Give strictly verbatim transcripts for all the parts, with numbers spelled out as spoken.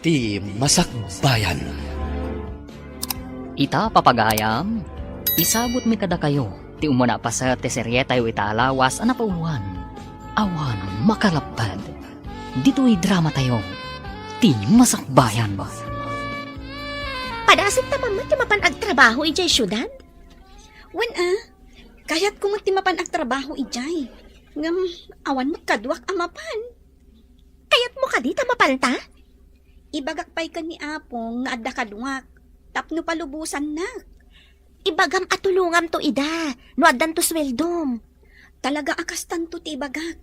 Ti Masakbayan. Ita, papagayam, isagutmi kadakayo ti umuna a paset ti serietayo ita a lawas a napauloan, Awan Makalapped. Ditoy dramatayo, Ti Masakbayan. Padasenta man met ti mapan agtrabaho idiay siudad? Wen a, kayatko met ti mapan agtrabaho idiay. Ngem awan met kaduak a mapan. Kayatmo kadi ta mapanta? Ibagak pay ken ni Apong nga adda kaduak tapno palubosannak. Ibagam a tulongamto ida no addanto sueldom. Talaga a kastanto ti ibagak.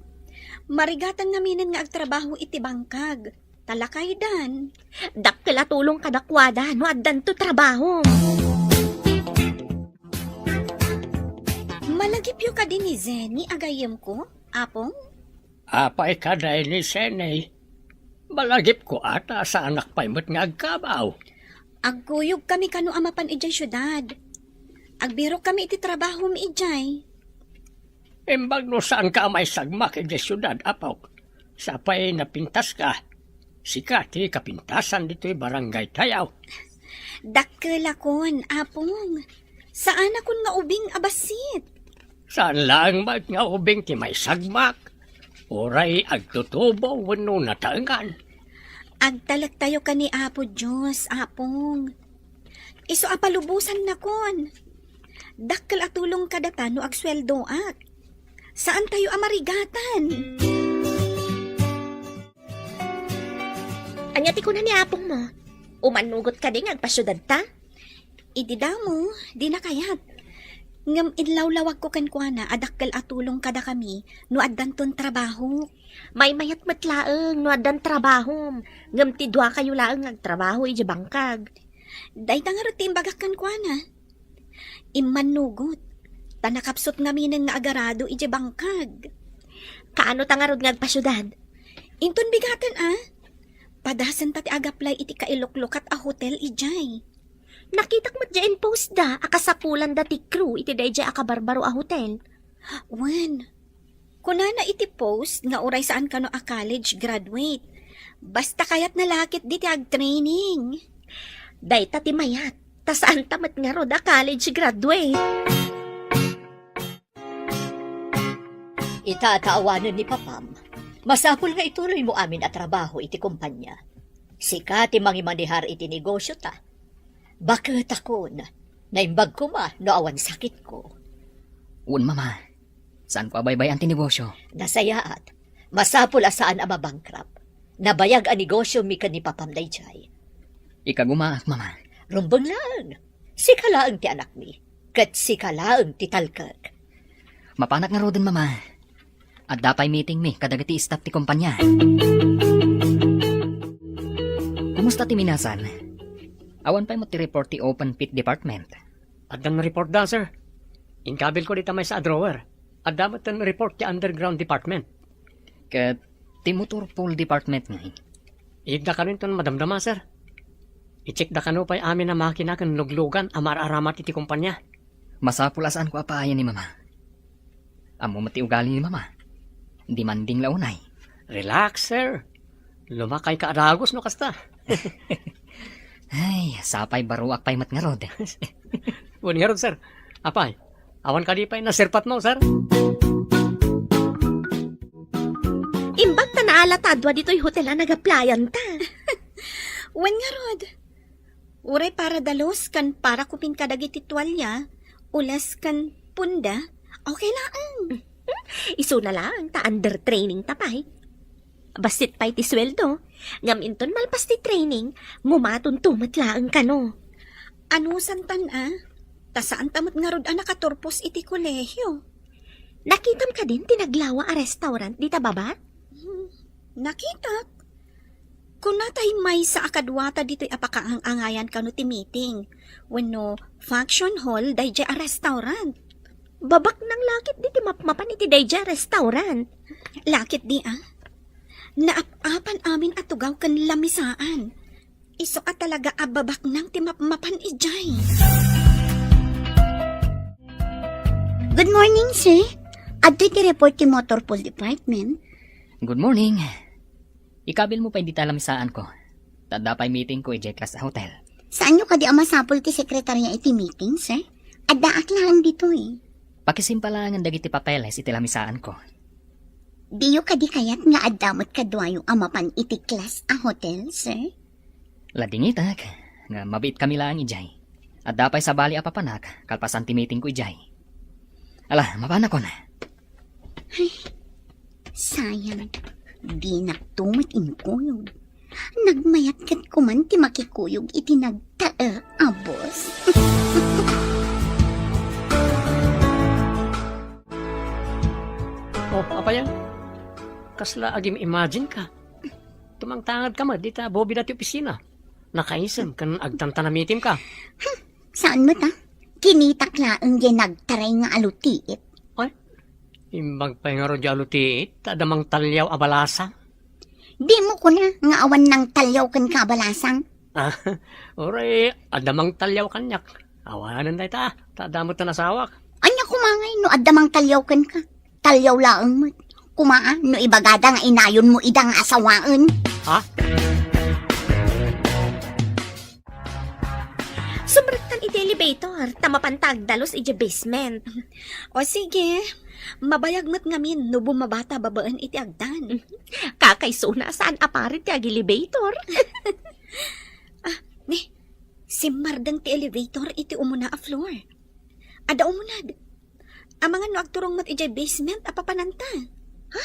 Marigatan ngaminen nga agtrabaho iti bangkag. Talakaydan. Dakkel a tulong kadakuada no addanto trabaho. Malagipyo kadi ni Zenny a gayyemko, Apong? Apay kadi ni Zenny? Malagipko a ta saanak pay met nga agkabaw. Agkuyogkami kano a mapan idiay siudad. Agbirokkami iti trabahom idiay. Imbag no saanka a maisagmak idiay siudad, Apok. Sapay napintaska. Sika ti kapintasan ditoy barangaytayo. Dakkelakon, Apong. Saanakon nga ubing a bassit. Saan laeng met nga ubing ti maisagmak, uray agtutubo wenno nataengan. Agtalektayo ken ni Apo Dios, Apong. Isu a palubosannakon. Dakkel a tulong kadata no agsueldoak. Saantayo a marigatan. Ania ti kuna ni apongmo? Umannugot kadi nga agpasiudadta? Idi damo, dina kayat. Ngem inlawlawagko kenkuana a dakkel a tulong kadakami no addanton trabaho. Maymayat met laeng no addan trabahom, ngem ti duakayo laeng nga agtrabaho idiay bangkag. Dayta ngarud ti imbagak kenkuana. Immannugot, ta nakapsut ngaminen nga agarado idiay bangkag. Kaano ta ngarud nga agpasiudad? Inton bigaten a. Padasenta ti agaplay iti kailuklukat a hotel idiay. Nakitak met diay inpost da a kasapulanda ti crew iti daydiay a kabarbaro a hotel. Wen, kunana iti post nga uray saan kano a college graduate. Basta kayatna la ketdi ti agtraining. Dayta ti mayat, ta saanta met ngarud a college graduate. Ita ta awanen ni papam, masapul nga ituloymo amin a trabaho iti kompania. Sika ti mangimanehar iti negosiota. Baketakon, naimbag koma no awan sakitko. Wen, Mama. Saanko a baybay-an ti negosio. Nasayaat. Masapul a saan a mabankrupt. Nabayag a negosiomi ken ni papam daydiay. Ikagumaak, Mama. Rumbeng laeng. Sika laeng ti anakmi, ket sika laeng ti talkek. Mapanak ngaruden, Mama. Adda pay meetingmi kadagiti staff ti kompania. Kumusta ti minasan? Awan pay met ti report ti open pit department? Addan report da, sir. Inkabilko dita maysa a drawer. Adda met ten report ti underground department. Ket ti motor pool department ngay? Iyegda kano inton madamdama, sir. I-checkda kano pay amin a makina ken luglugan a maar-aramat iti kompania. Masapul a saanko a paayen ni Mama. Ammo met ti ugali ni Mama. Demanding la unay. Relax, sir. Lumakayka a dagus no kasta. Ay, sapay baruak pay met ngarud. Wen ngarud, sir. Apay, awan kadi pay nasirpatmo, sir? Imbag ta naala ta adua ditoy hotel a nagaplayanta. Wen ngarud. Uray para dalus ken para kupin kadagiti tualia, ules ken punda, okay laeng. Isuna laeng ta under training ta pay. Bassit pay ti sueldo, ngem inton malpas ti training, ngumatonto met laeng kano. Anusantan a, ta saanta met ngarud a nakaturpos iti kolehio. Nakitam kadin ti naglawa a restaurant dita baba? Hmm, nakitak. Kuna tay maysa a kaduata ditoy a pakaang-angayan kano ti meeting wenno function hall daydiay a restaurant. Babaknang la ketdi ti mapmapan iti daydiay a restaurant. La ketdi a. Naap-apan amin a tugaw ken lamisaan. Isu a talaga a babaknang ti mapmapan idiay. Good morning, sir. Adtoy ti report ti motor pool department. Good morning. Ikabilmo pay dita lamisaanko. Ta adda pay meetingko idiay class a hotel. Saanyo kadi a masapul ti sekretaria iti meeting, sir? Addaak laeng ditoy. Pakisimpalangen dagiti papeles iti lamisaanko. Diyo kadi kayat nga adda met kaduayo a mapan iti class a hotel, sir? Ladingitak, nga mabiitkami laeng idiay. Adda pay sabali a papanak, kalpasan ti meetingko idiay. Ala, mapanakon. Ay, sayang. Dinakto met inkuyog. Nagmayat ket kuman ti makikuyog iti nagtaer a boss. Oh, apay a? Kasla agim-imagine ka. Tumangtangad ka met dita bobida ti opisina. Nakaisem ken agtantana meeting ka. Saan met, a? Kinitak laeng diay nagtaray nga alutiit. Ay, imbag pay ngarud diay alutiit, ta adda mangtaliaw a balasang. Dimo kuna nga awan nangtaliaw kenka a balasang? Ah, uray, adda mangtaliaw kaniak. Awanen dayta, ta adda met ti nasawak. Ania koma ngay no adda mangtaliaw kenka? Taliaw laeng met. Koma, a, no ibagada nga inayonmo ida nga asawaen. Ha? Sumrektan iti elevator, ta mapanta agdalus iti basement. O sige, mabayag met ngamin no bumabata babaen iti agdan. Kakaisuna, saan a pared ti ag-elevator. Ah, ni, simmarden ti elevator iti umuna a floor. Adda umunag. Amangan no agturong met idiay basement a papananta. Ha?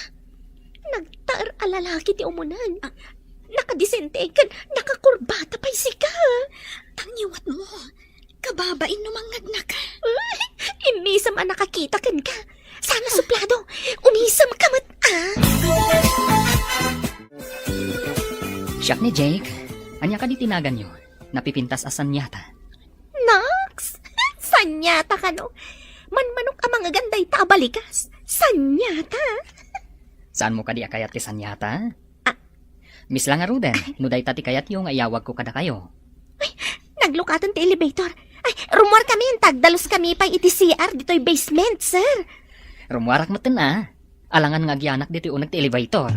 Nagtaer a lalaki ti umunag. Ah. Nakadisente ken nakakurbata pay sika. Tangiwatmo. Kababain no mangngegnak. Ay, immisem a nakakita kenka. Sana suplado. Umisem ka met, a. Siak ni Jake. Ania kadi ti naganyo? Napipintas a sanyata. Naks! Sanyata kano? Manmanok a mangegan dayta a balikas. Sanyata! Saanmo kadi a kayat ti sanyata? Ah. Miss la ngaruden, no dayta ti kayatyo nga iyawagko kadakayo. Ay, naglukaten ti elevator. Ay, rummuar kami, ta agdalus kami pay iti C R ditoy basement, sir. Rummuarak metten, a. Alangan nga agyanak ditoy uneg ti elevator.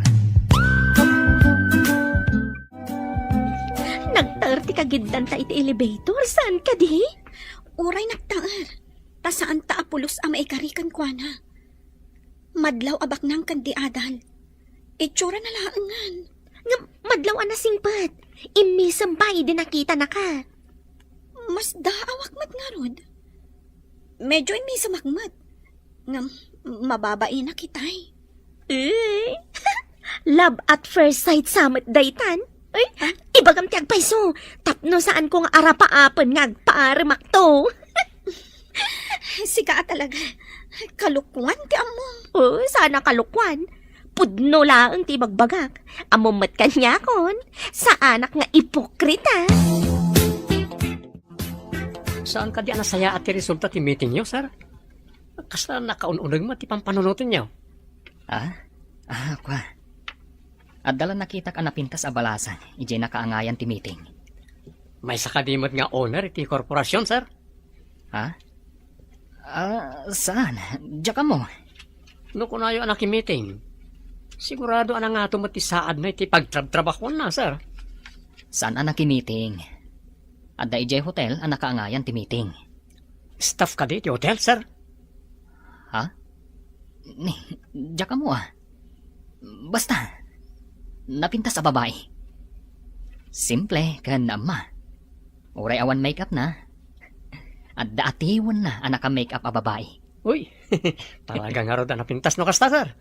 Nagtaer ti kagiddanta iti elevator, saan kadi? Uray nagtaer, ta saanta a pulos a maikari kenkuana. Madlaw a baknang ken di adal. Itsura na laengen. Ngem madlaw a nasingpet. Immisem pay idi nakitanaka. Masdaawak met ngarud. Medyo immisemak met. Ngem mababainak itay. Eh, love at first sight sa met daytan. Ay, ah? Ibagam ti agpayso. Tapno saanko nga arapaapen nga agpaaremakto. Sika a talaga. Kalukwan ti ammom. Oh, sana kalukwan. Pudno laeng ti ibagbagak. Ammom met kaniakon. Saanak nga ipokrita. Saan kadi a nasayaat ti resulta ti meetingyo, sir? Kasla nakaun-uneg met ti pampanunotenyo. Ah? Ah, kua. Adda la nakitak a napintas a balasang idiay nakaangayan ti meeting. Maysa kadi met nga owner iti korporasyon, sir? Ha? Ah, saan? Diak ammo. No kunayo a nakimiting, sigurado a nangato met ti saadna iti pagtrabtrabahuanna, sir. Saan a nakimiting? Adda idiay hotel a nakaangayan ti meeting. Staff kadi ti hotel, sir? Ha? Ni, diak ammo, a. Basta, napintas a babai. Simple ken naamma. Uray awan make-up na. Adda atiwenna a naka-make-up a babai. Uy, talaga ngarud a napintas no kasta, sir.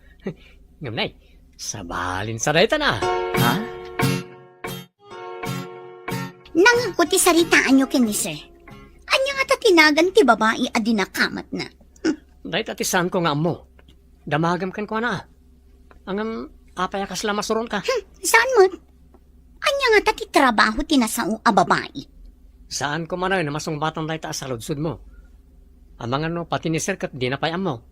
Ngem nay, sabalin sa dayta na. Ha? Nangegko ti saritaanyo ken ni sir. Ania ngata ti nagan ti babai a dinakamatna? Dayta ti saanko nga ammo. Damagem kenkuana. Ngem, apay a kasla masuronka? Hmm, saan met? Ania ngata ti trabaho ti nasao a babai? Saanko manen a masungbatan dayta a saludsodmo. Amangan no pati ni sir ket dina pay ammo.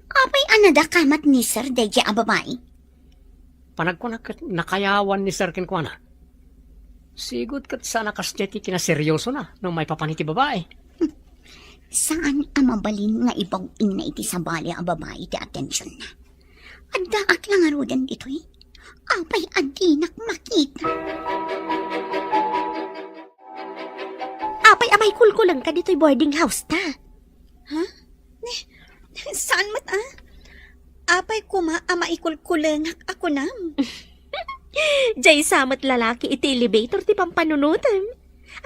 Apay a nadakamat ni sir daydiay a babai? Panagkunak ket nakayawan ni sir kenkuana. Sigud ket saan a kasdiay ti kinaseryosona no maipapan iti babai. Saan a mabalin nga ibaw-inna iti sabali a babai ti atensionna. Addaak la ngaruden ditoy. Apay a dinak makita? Apay a maikulkulengka ditoy boarding house ta? Ha? Saan met a? Apay koma a maikulkulengak a kunam? Diay sa met lalaki iti elevator ti pampanunotem.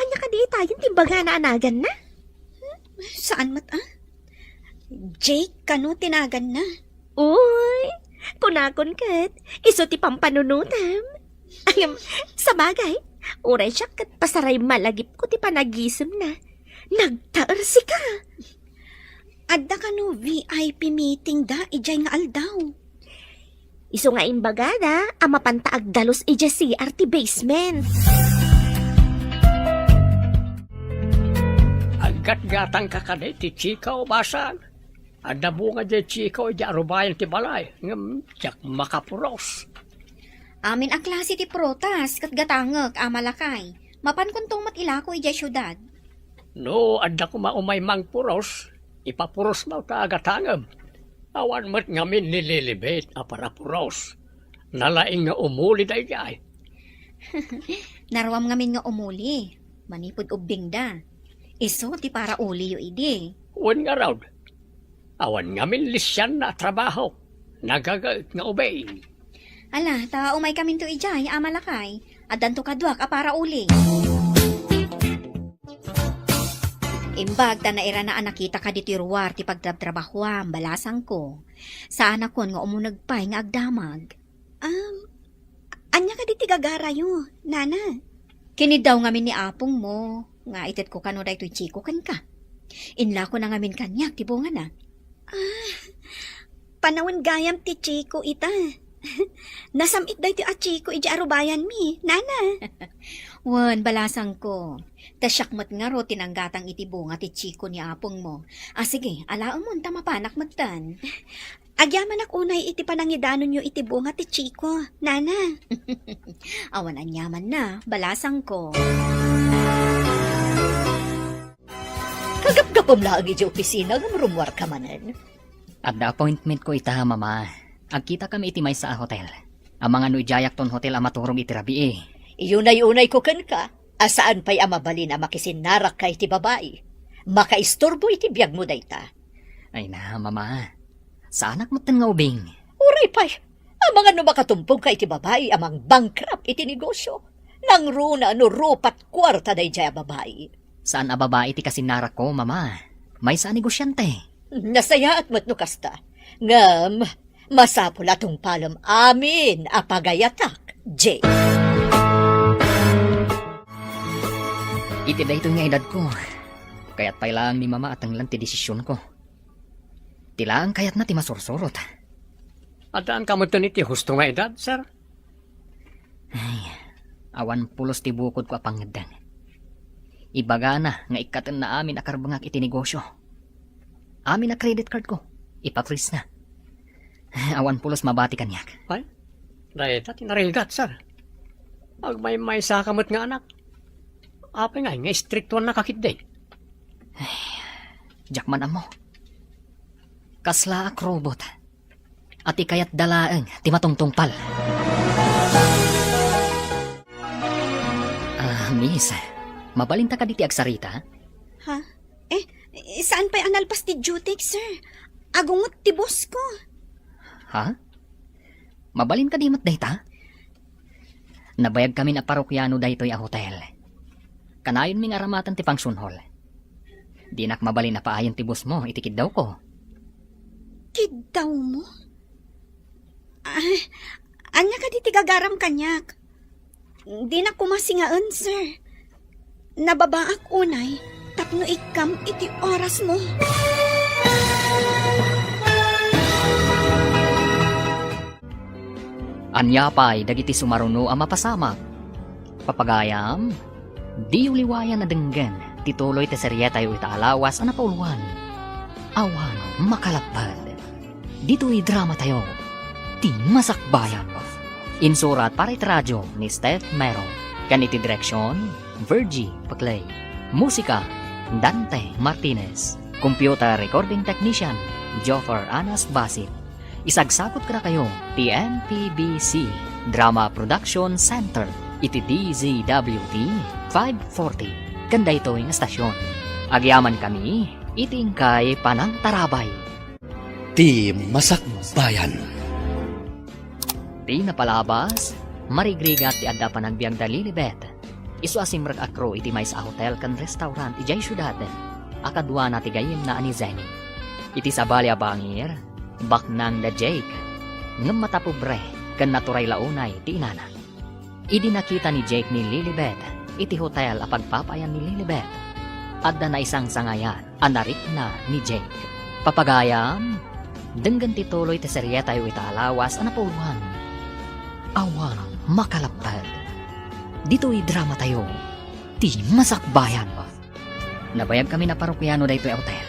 Ania kadi itayen ti imbagana a naganna? Saan met a? Jake kano ti naganna? Uy, kunakon ket, isu ti pampanunotem. Ayam, sabagay, uray siak ket pasaray malagipko ti panagisemna. Nagtaersika. Adda kano V I P meeting da idiay nga aldaw? Isu nga imbagada a mapanta agdalus idiay C R ti basement. Aggatgatangka kadi ti Chico, basang? Adda bunga diay Chico idiay arubayan ti balay, ngem diak makapuros. Amin a klase ti prutas ket gatangek, Ama Lakay. Mapankonto met ilako idiay siudad. No adda koma umay mangpuros, ipapurosmo ta agatangem. Awan met ngamin ni Lilibet a parapuros. Nalaing nga umuli daydiay. Naruam ngamin nga umuli, manipud ubbingda. Isu ti parauliyo idi. Wen ngarud, awan ngamin lisianna a trabaho. Nagagaet nga ubing. Ala, ta umaykaminto idiay, Ama Lakay. Addanto kaduak a parauli. Imbag ta nairana a nakitaka ditoy ruar ti pagtrabtrabahoam, balasangko. Saanakon nga umuneg pay nga agdamag. Um, ania kadi ti gagarayo, Nana? Kiniddaw ngamin ni apongmo nga itetko kano daytoy Chico kenka. Inlakona ngamin kaniak ti bungana. Ah, panawen gayam ti Chico ita. Nasam-it daytoy a Chico idiay arubayanmi, Nana. Wen, balasangko. Ta siak met ngarud ti nanggatang iti bunga ti Chico ni apongmo. A, sige, alaemon ta mapanak metten. Agyamanak unay iti panangidanonyo iti bunga ti Chico, Nana. Awan aniamanna, balasangko. Kagapgapem laeng idiay opisina ngem rummuarka manen. Adda appointmentko ita, Mama. Agkitakami iti maysa a hotel. Amangan no idiayakton hotel a maturog iti rabii. Iyunay-unayko kenka a saan pay a mabalin a makisinnarakka iti babai. Makaisturbo iti biagmo dayta. Ay na, Mama. Saanak metten nga ubing. Uray pay, amangan no makatumpongka iti babai a mangbankrupt iti negosyo. Nangruna no rupat kuarta daydiay a babai. Saan a babai ti kasinnarakko, Mama. Maysa a negosyante. Nasayaat met no kasta. Ngem, masapul a tungpalem amin a pagayatak, Jake. Iti daytoy nga edadko, kayat pay laeng ni Mama a tenglen ti desisionko. Ti laeng kayatna ti masursurot. Addaanka metten iti husto nga edad, sir? Ay, awan pulos ti bukodko a pangngeddeng. Ibagana nga ikkatenna amin a karbengak iti negosyo. Amin a credit cardko, ipa-freeze na. Awan pulos mabati kaniak. Ay, dayta ti narigat, sir. Agmaymaysaka met nga anak. Apay ngay nga istriktuannaka ketdi? Ay, diak man ammo. Kaslaak robot. A ti kayatda laeng ti matungtungpal. Ah, miss, mabalinta kadi ti agsarita? Ha? Eh, saan pay a nalpas ti duty, sir? Agungot ti boss ko. Ha? Mabalin kadi met dayta? Nabayagkamin a parokiano daytoy a hotel. Kanayonmi nga aramaten ti function hall. Dinak mabalin a paayen ti boss mo iti kiddawko. Kiddawmo? Ah, ania kadi ti gagaram kaniak? Dinak koma singaen, sir. Nababaak unay tapno ikkam iti orasmo. Ania pay dagiti sumaruno a mapasamak? Papagayam, diyo liwayan a denggen ti tuloy ti serietayo ita a lawas a napauluan, Awan Makalapped. Ditoy dramatayo, Ti Masakbayan. Insurat para iti radyo ni Steph Mero. Ken iti direksyon, Virgie Paclay. Musika, Dante Martinez. Computer recording technician, Joffer Anas Basit. Isagsagutko dakayo ti M P B C Drama Production Center iti D Z W T five forty. ken daytoy nga estasyon. Agyamankami iti inkay panangtarabay. Ti Masakbayan. Ti napalabas, marigrigat ti adda panagbiagda Lilibet. Isu a simrek a crew iti maysa a hotel ken restaurant idiay siudad a kaduana ti gayyemna a ni Zenny. Iti sabali a bangir, baknang da Jake, ngem matapobre ken naturay la unay ti inana. Idi nakita ni Jake ni Lilibet iti hotel a pagpapaayan ni Lilibet, adda naisangsangayan a narikna ni Jake. Papagayam, denggen ti tuloy ti serietayo ita a lawas a napuloan. Awan makalapted. Ditoy dramatayo, Ti Masakbayan. Nabayagkami a parokiano daytoy a hotel.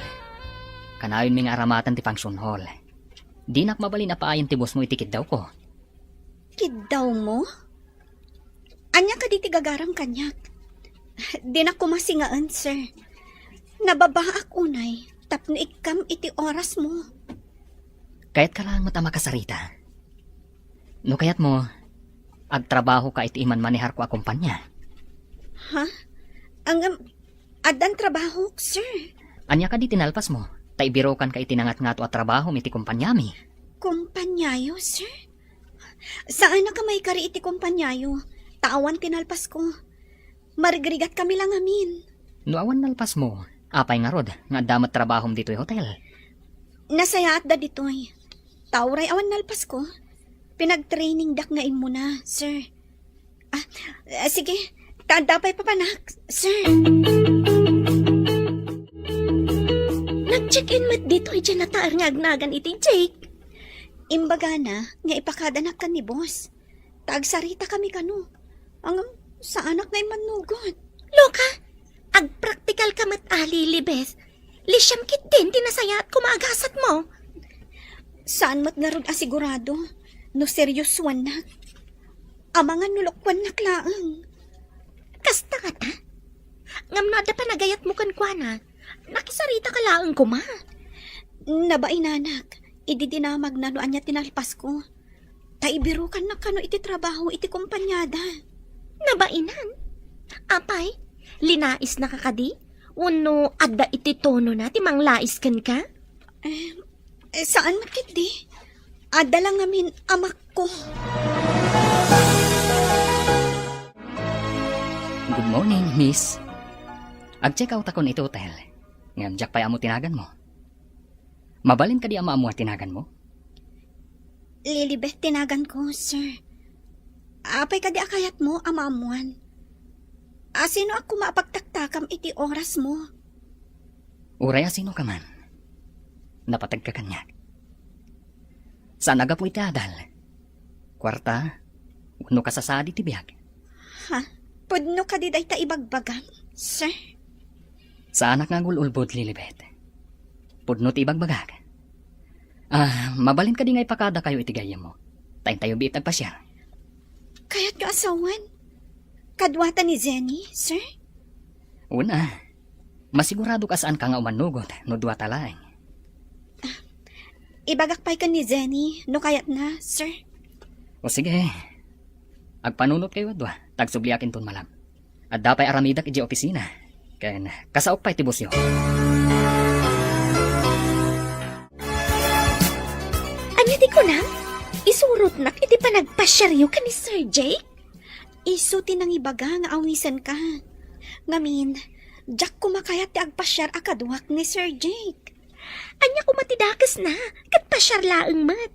Kanayonmi nga aramaten ti function hall. Dinak mabalin a paayen ti boss mo iti kiddawko. Kiddawmo? Ania kadi ti gagaram kaniak? Dinak koma singaen, sir. Nababaak unay tapno ikkam iti orasmo. Kayatka laeng met a makasarita. No kayatmo, agtrabahoka iti imanmaneharko a kompania. Ha? Ngem, addan trabahok, sir. Ania kadi ti nalpasmo? Ta ibirokanka iti nangatngato a trabahom iti kompaniami. Kompaniayo, sir? Saanak a maikari iti kompaniayo, ta awan ti nalpasko. Marigrigatkami la ngamin. No awan nalpasmo, apay ngarud nga adda met trabahom ditoy hotel? Nasayaatda ditoy. Ta uray awan nalpasko, pinagtrainingdak nga immuna, sir. Ah, ah, sige. Ta adda pay papanak, sir. Nag-check-in met ditoy diay nataer nga agnagan iti Jake. Imbagana nga ipakadanak ken ni boss. Ta agsaritakami kano. Ngem, saanak nga immannugot. Loka, agpraktikalka met a, Lilibet. Lisiam ketdin ti nasayaat koma a gasatmo. Saan met ngarud a sigurado no seriosoannak. Amangan no lokoannak laeng. Kasta ngata? Ngem no adda panagayatmo kenkuana, nakisaritaka laeng koma. Nabainanak, idi dinamagna no ania ti nalpasko. Ta ibirokannak kano iti trabaho iti kompaniada. Nabainan? Apay, linaisnaka kadi? Wenno adda iti tonona ti manglais kenka? Eh, eh, saan met ketdi? Adda la ngamin amakko. Good morning, miss. Ag-check out akon iti hotel. Ngem diak pay ammo ti naganmo. Mabalin kadi a maammuan ti naganmo? Lilibet ti naganko, sir. Apay kadi a kayatmo a maammuan? A sinoak koma a pagtaktakam iti orasmo? Uray a sino ka man, napateg ka kaniak. Saan a gapu iti adal, kuarta, wenno kasasadi ti biag. Ha? Pudno kadi dayta ibagbagam, sir? Saanak nga agul-ulbod, Lilibet. Pudno ti ibagbagak. Ah, mabalin kadi nga ipakadakayo iti gayyemmo? Ta intayo biit agpasiar. Kayatyo a sawen? Kaduata ni Zenny, sir? Wen a. Masiguradok a saanka nga umannugot no duata laeng. Ibagak pay ken ni Zenny no kayatna, sir. O sige. Agpanunotkayo a dua, ta agsubliak inton malem. Adda pay aramidek idiay opisina. Ken kasaok pay ti bossyo. Ania ti kunam? Isurotnak iti panagpasiaryo ken ni Sir Jake? Isu ti nangibaga nga awisenka. Ngamin, diak koma kayat ti agpasiar a kaduak ni Sir Jake. Ania koma ti dakesna? Ket pasiar laeng met.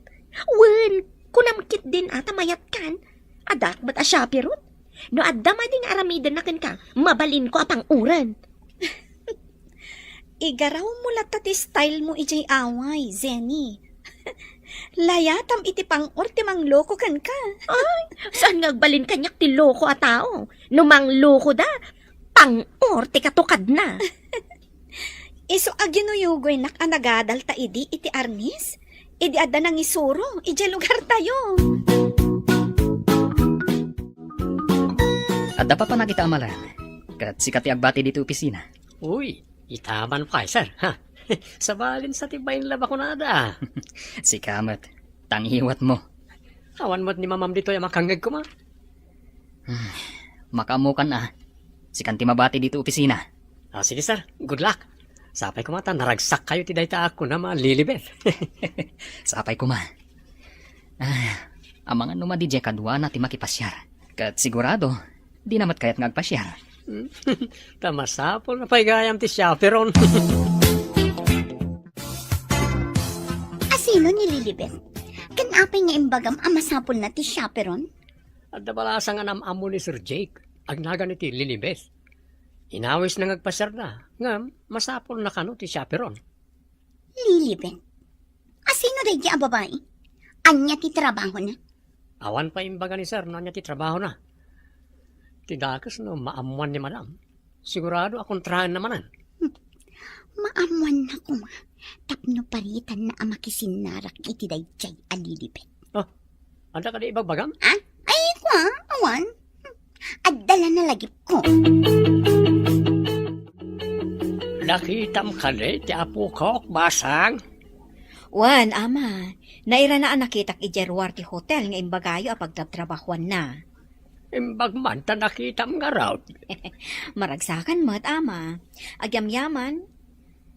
Wen, kunam ketdin a ta mayatkan. Addaak met a chaperone. No adda madi nga aramidenna kenka, mabalinko a pang-uren. Igarawmo latta ti style mo idiay away, Zenny. Layatam iti pang-or ti mangloko kenka. Ay, saan nga agbalin kaniak ti loko a tao? No manglokoda, pang-or ti katukadna. Isu a ginuyugoynak a nagadalta idi iti arnis, idi adda nangisuro idiay lugartayo. Adda papanak ita a malem, ket sika ti agbati ditoy opisina. Uy, ita man pay, sir, ha? Sabalin sa ti bain la bakunada. Sika met, ta ngiwatmo. Awan met ni mamam ditoy a makangngeg koma. Makaammokan a. Sikan ti mabati ditoy opisina. Ah, sige, sir. Good luck. Sapay koma ta naragsak kayo ti dayta a kunam a Lilibet. Sapay koma. Ah, amangan no madi diay kaduana ti makipasiar. Ket sigurado, dina met kayat nga agpasiar. Ta masapul na pay gayam ti chaperon. Asino ni Lilibet? Ken apay nga imbagam a masapulna ti chaperon? Adda balasang nga nam-ammo ni Sir Jake, agnagan iti Lilibet. Inawisna nga agpasiarda, ngem masapulna kano ti chaperon. Lilibet? Asino daydiay a babai? Ania ti trabahona? Awan pay imbaga ni Sir no ania ti trabahona. Ti dakes no maammoan ni Madam, sigurado a kontraenna manen. Hmm. Maammoanna koma tapno paritanna a makisinnarak iti daydiay a Lilibet. Oh, adda kadi ibagbagam? Ah? Ay, kua, awan. Adda la nalagipko. Nakitam kadi ti apokok, Basang? Wen, Ama. Nairana a nakitak idiay ruar ti hotel nga imbagayo a pagtrabtrabahoanna. Imbag man ta nakitam ngarud. Maragsakan met, Ama. Agyamyaman,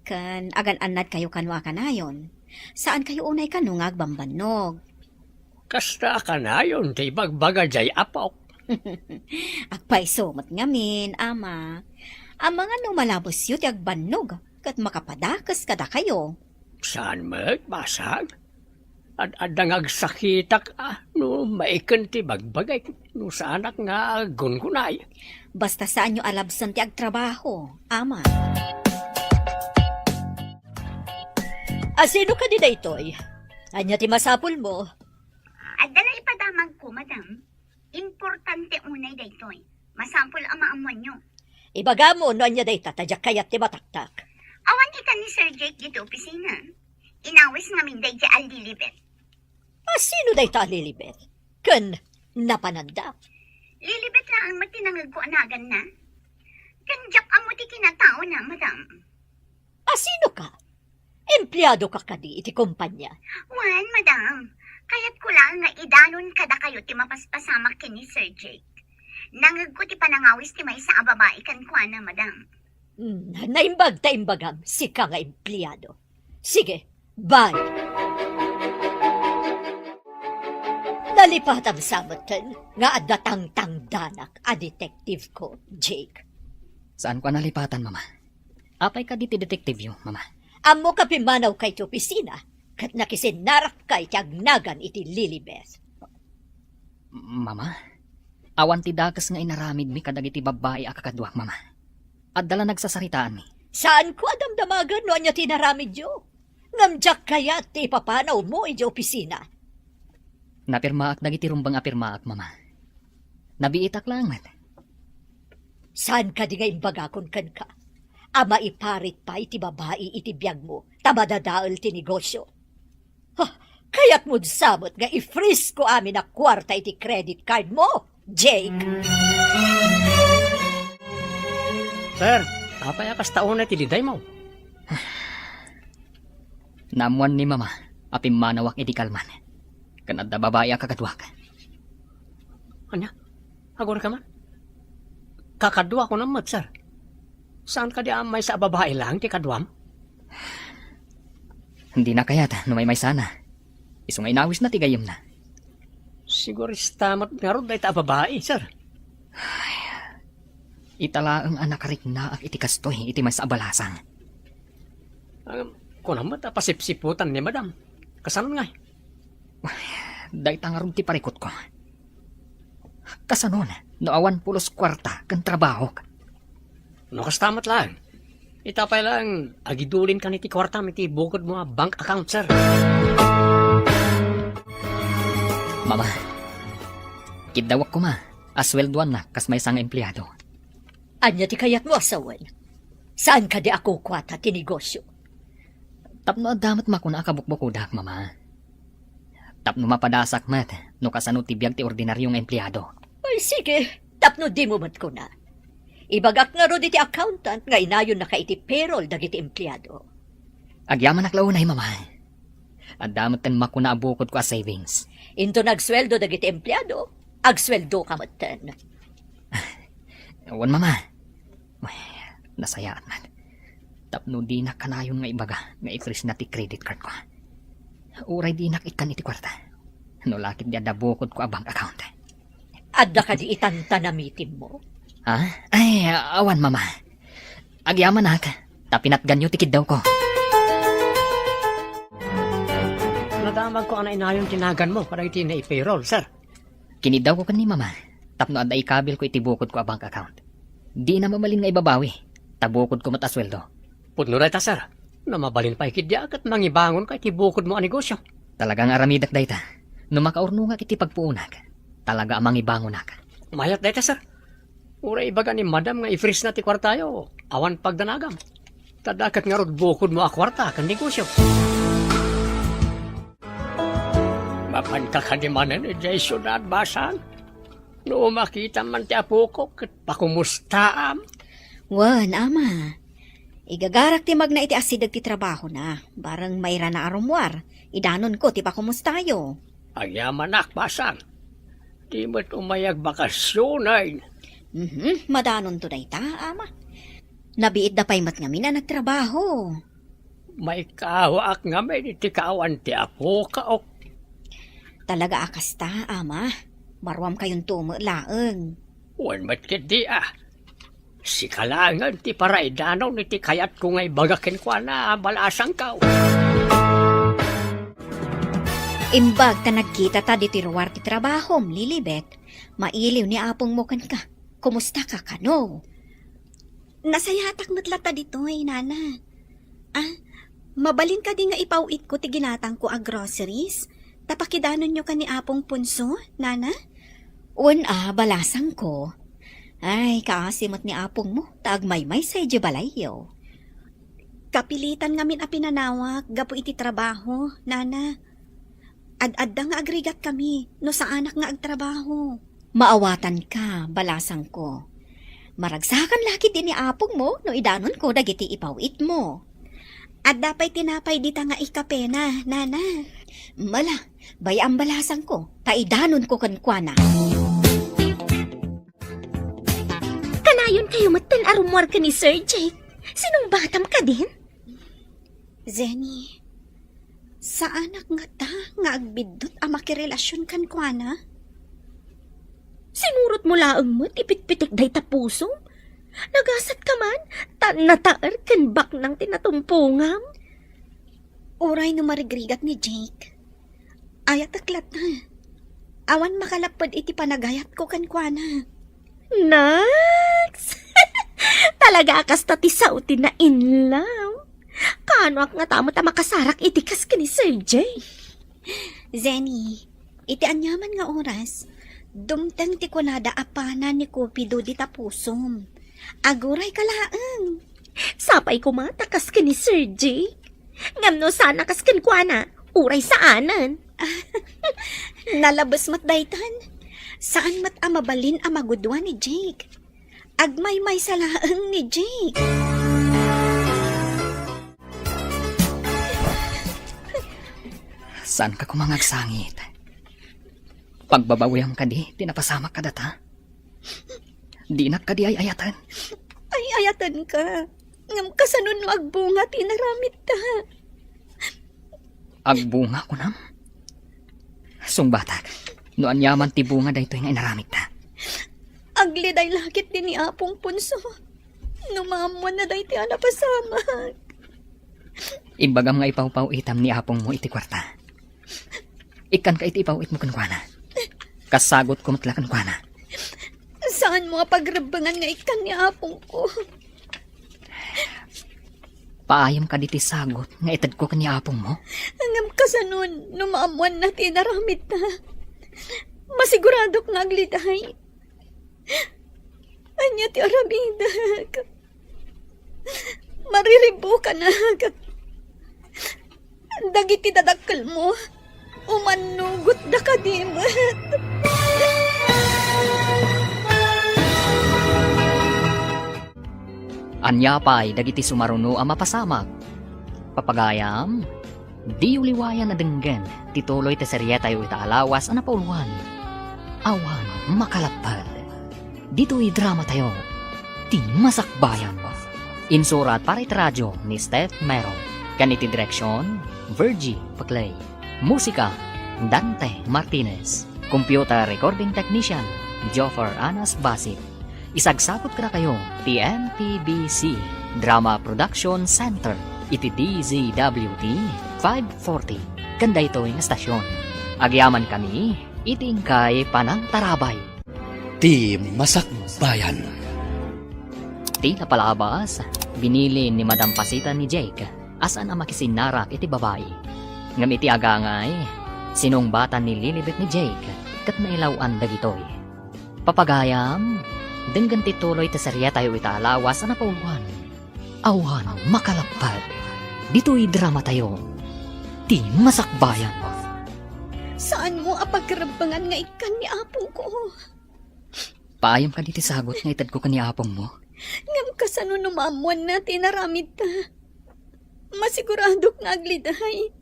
ken agan-annadkayo kano a kanayon. Saankayo unay kano nga agbambannog. Kasta a kanayon ti ibagbaga diay apok. Agpayso met ngamin, Ama. Amangan no malabesyo ti agbannog ket makapadakes kadakayo. Saan met, Basang? Ad-adda nga agsakitak, ah, no maiken ti bagbagik, no saanak nga aggungunay. Basta saanyo a labsen ti agtrabaho, Ama. Asino kadi daytoy? Ania ti masapulmo? Adda la ipadamagko, Madam. Importante unay daytoy. Masapul a maammoanyo. Ibagamo no ania dayta ta diak kayat ti mataktak. Awan ikan ni Sir Jake ditoy opisina. Inawis ngamin daydiay a Lilibet. Asino dayta a Lilibet? Ken napananda? Lilibet laeng met ti nangegko a naganna. Ken diak ammo ti kinataona, Madam. Asino ka? Empleado ka kadi iti kompanya? Wen, Madam. Kayatko laeng nga idanon kadakayo ti mapaspasamak ken ni Sir Jake. Nangegko ti panangawis ti maysa a babai kenkuana, Madam. Hmm, naimbag ta imbagam, sika nga empleado. Sige, bye. Nalipatam sa metten nga adda tangtangdanak a detective ko, Jake. Saanko a nalipatan, Mama. Apay kadi ti detectiveyo, Mama? Ammok a pimmanawka iti opisina ket nakisinnarakka iti agnagan iti Lilibet. Mama, awan ti dakes nga inaramidmi kadagiti babbai a kakaduak, Mama. Adda la nagsasaritaanmi. Saanko a damdamagan no ania ti inaramidyo. Ngem diak kayat ti ipapanawmo idiay opisina. Napirmaak dagiti rumbeng a pirmaak, Mama. Nabiitak laeng met. Saan kadi nga imbagakon kenka a maiparit pay ti babai iti biagmo ta madadael ti negosio? Ha, kayatmod sa met nga i-freeze ko amin a kuarta iti credit card mo, Jake? Sir, apay a kasta unay ti lidaymo? Naammoan ni Mama a pimmanawak idi kalman. Ken adda babai a kakaduak. Ania? Agurayka man? Kakaduak kunam met, sir. Saan kadi a maysa a babai laeng ti kaduam? Dina kayat no maymaysana. Isu nga inawisna ti gayyemna. Sigurista met ngarud dayta a babai, sir. Ita laeng a nakariknaak iti kastoy iti maysa a balasang. Ah, kunam met a pasipsiputan ni Madam. Kasano ngay? Dayta ngarud ti parikutko. Kasanon no awan pulos kuarta ken trabahok? No kasta met laeng, ita pay laeng agidulinkan iti kuartam iti bukodmo a bank account, sir. Mama, kiddawak koma a sueldoannak kas maysa nga empleado. Ania ti kayatmo a sawen? Saan kadi a kukuata ti negosio? Tapno adda met makuna a kabukbukodak, Mama. Tapno mapadasak met no kasano ti biag ti ordinario nga empleado. Ay, sige, tapno dimo met kuna. Ibagak ngarud iti accountant nga inayonnaka iti payroll dagiti empleado. Agyamanak la unay, Mama. Adda metten makuna a bukodko a savings. Inton agsueldo dagiti empleado, agsueldoka metten. Wen, Mama. Nasayaat met. Tapno dinak kanayon nga ibaga nga i-freeze na ti credit card ko. Uray dinak ikkan iti kuarta. No la ket di adda bukodko a bank account. Adda kadi itan ta namitimmo? Ha? Ay, awan, Mama. Agyamanak, ta pinatganyo ti kiddawko. Nadamagko a nainayon ti naganmo kadagiti nai-payroll, sir. Kiniddawko ken ni Mama tapno adda ikabilko iti bukodko a bank account. Dina mabalin nga ibabawi, ta bukodko met a sueldo. Pudno dayta, sir. No mabalin pay ketdi a ket mangibangonka iti bukodmo a negosio. Talaga nga aramidek dayta. No makaurnongak iti pagpuonak, talaga a mangibangonak. Mayat dayta, sir. Uray ibaga ni Madam nga i-freeze na ti kuartayo, awan pagdanagam. Ta adda ket ngarud bukodmo a kuarta ken negosio. Mapanka kadi manen idiay siudad, Basang? No makitam man ti apok, ket pakumustaam. Wen, Ama. Igagarak ti magna iti asideg ti trabahona. Bareng mairana a rummuar, idanonko ti pakumustayo. Agyamanak, Basang. Di met umay agbakasionen. Mhm, madanonto dayta, Ama. Nabiitda pay met ngamin a nagtrabaho. Maikawaak ngamin iti kaawan ti apoka, ok. Talaga a kasta, Ama. Maruamkayonto met laeng. Wen met ketdi a. Sika laengen ti paraidanon iti kayatko nga ibaga kenkuana a balasangko. Imbag ta nagkitata ditoy ruar ti trabahom, Lilibet, mailiw ni apongmo kenka. Kumustaka kano? Nasayaatak met latta ditoy, Nana. Ah, mabalin kadi nga ipaw-itko ti ginatangko a groceries? Ta pakidanonyo ken ni Apong Ponso, Nana? Wen a, balasangko. Ay, kaasi met ni apongmo, ta agmaymaysa idiay balayyo. Kapilitan ngamin a pinanawak gapu iti trabaho, Nana. Ad-adda nga agrigatkami no saanak nga agtrabaho. Maawatanka, balasangko. Maragsakan la ketdi ni apongmo no idanonko dagiti ipaw-itmo. Adda pay tinapay dita nga ikapena, Nana. Mala, bay-am, balasangko, ta idanonko kenkuana. Kanayonkayo metten a rummuar ken ni Sir Jake. Sinungbatam kadin? Zenny, saanak ngata nga agbiddut a makirelasion kenkuana? Sinurotmo laeng met ipitpitik dayta pusom? Nagasatka man, ta nataer ken baknang ti natumpongam. Uray no marigrigat ni Jake, ayatek latta. Awan makalapped iti panagayatko kenkuana. Naks! Talaga a kasta ti sao ti na-in-love. Kaanoak ngata met a makasarak iti kas ken ni Sir Jake? Zenny, iti aniaman nga oras, dumteng ti kunada a pana ni Cupido dita pusom. Agurayka laeng. Sapay koma ta kas ken ni Sir Jake. Ngem no saan a kas kenkuana, uray saanen. Nalabes met daytan. Saan met a mabalin a magudua ni Jake. Agmaymaysa laeng ni Jake. Saanka koma nga agsangit? Pagbabawiam kadi ti napasamak kadata? Dinak kadi ay-ayaten? Ay-ayatenka. Ngem kasano no agbunga ti inaramitta? Agbunga, kunam? Sungbatak, no aniaman ti bunga daytoy nga inaramitta. Agliday la ketdi ni Apong Ponso. No maammoanna daytoy a napasamak. Imbagam nga ipawpaw-itam ni apongmo iti kuarta. Ikkanka iti ipaw-itmo kenkuana. Kas sagutko met la kenkuana. Saanmo a pagrebbengan nga ikkan ni apongko? Paayem kadi ti sagut nga itedko ken ni apongmo? Ngem kasano no maammoanna ti inaramitta? Masiguradok nga agliday. Ania ti aramidek? Mariribbukanak. Dagiti dadakkelmo, umannugotda kadi met. Ania pay dagiti sumaruno a mapasamak? Papagayam, diyo liwayan a denggen ti tuloy ti serietayo ita a lawas a napauluan, Awan Makalapped. Ditoy dramatayo, ti Masakbayan. Insurat para iti radyo ni Steph Mero. Ken iti direksion, Virgie Paclay. Musika, Dante Martinez. Computer recording technician, Joffer Anas Basit. Isagsaput kadakayo ti M P B C Drama Production Center iti D Z W T five forty ken daytoy nga stasyon. Agyamankami iti inkay panangtarabay. Ti Masakbayan. Ti napalabas, binili ni Madam Pasita ni Jake a saan a makisinnarak iti babai. Ngem iti agangay, sinungbatan ni Lilibet ni Jake ket nailaw-an dagitoy. Papagayam, denggen ti tuloy ti serietayo ita a lawas a napauluan. Awan makalapped. Ditoy dramatayo, Ti Masakbayan. Saanmo a pagrebbengan nga ikkan ni apongko. Paayam kadi ti sagut nga itedko ken ni apongmo? Ngem kasano no maammoanna ti inaramidta? Masiguradok nga agliday.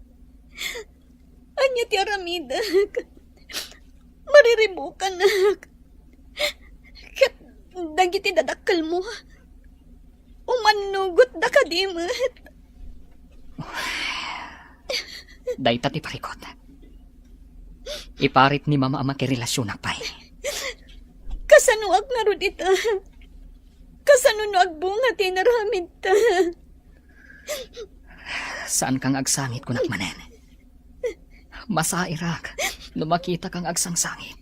Ania ti aramidek? Mariribukanak. Ket dagiti dadakkelmo, umannugotda kadi met. Dayta ti parikut. Iparit ni Mama a makirelasionak pay. Kasanoak ngarud ita? Kasano no agbunga ti inaramidta? Saanka nga agsangit, kunak manen. Masairak no makitaka nga agsangsangit.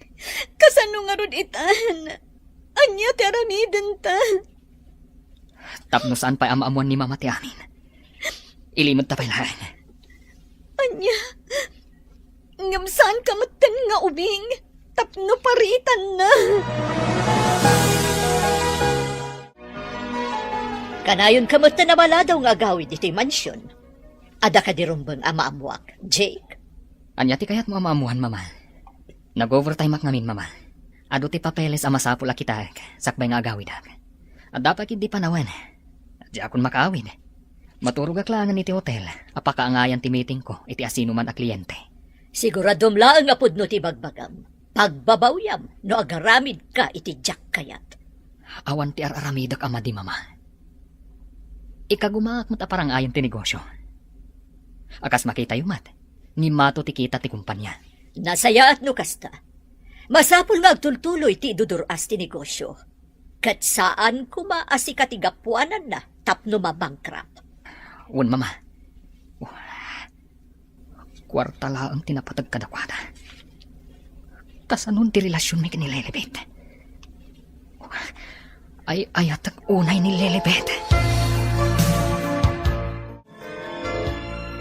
Kasano ngarud itan? Ania ti aramidenta? Tapno saan pay a maammuan ni Mama ti amin, ilimedta pay laeng. Ania? Ngem saanka metten nga ubing tapno paritanna? Kanayonka metten a maladaw nga agawid iti mansion. Adda kadi rumbeng a maammuak, Jake? Ania ti kayatmo a maammuan, Mama? Nag-overtime-ak ngamin, Mama. Adu ti papeles a masapul a kitaek sakbay nga agawidak. Adda pay ketdi panawen. Diakon makaawid. Maturogak laengen iti hotel a pakaangayan ti meetingko iti asinoman a kliente. Siguradom laeng a pudno ti ibagbagam. Pagbabawiam no agaramidka iti diak kayat. Awan ti ar-aramidek a madi, Mama. Ikagumaak met a parangayen ti negosio. A kas makitayo met, ngimmato ti kita ti kumpania. Nasayaat no kasta. Masapul nga agtultuloy ti idudur-as ti negosio. Ket saan koma a sika ti gapuananna tapno ma-bankrupt. Wen, Mama. Kuarta laeng ti napateg kadakuada. Kasanon ti relasionmi ken ni Lilibet? Ay-ayatek unay ni Lilibet.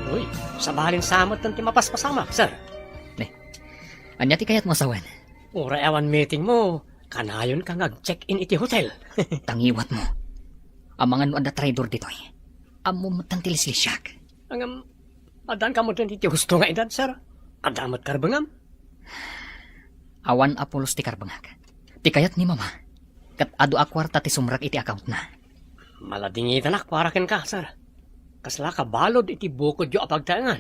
Uy, sabali sa met ti mapaspasama, sir. Ne, ania ti kayatmo a sawen? Uray awan meetingmo, kanayonka nga ag-check-in iti hotel. Tangiwatmo. Amangan no adda traidor ditoy. Ammom metten ti lislisiak. Ngem, addanka metten iti husto nga edad, sir. Adda met karbengam? Awan a pulos ti karbengak. Ti kayat ni Mama, ket adu a kuarta ti sumrek iti accountna. Maladingitanak para kenka, sir. Kaslaka balud iti bukodyo a pagtaengan.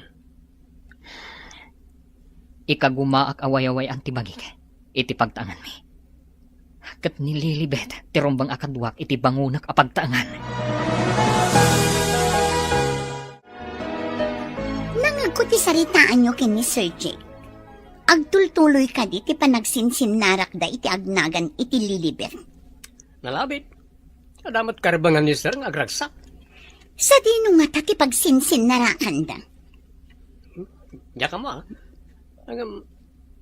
Ikagumaak a way-awayan ti bagik iti pagtaenganmi. Ket ni Lilibet ti rumbeng a kaduak iti bangonak a pagtaengan. Nangagko ti saritaanyo ken ni Sir Jake. Agtultuloy kadi ti panagsinsinnarakda iti agnagan iti Lilibet? Nalabit. Adda met karbengan ni Sir nga agragsak. Sadino ngata ti pagsinsinnarakanda? Diak ammo, a. Ngem,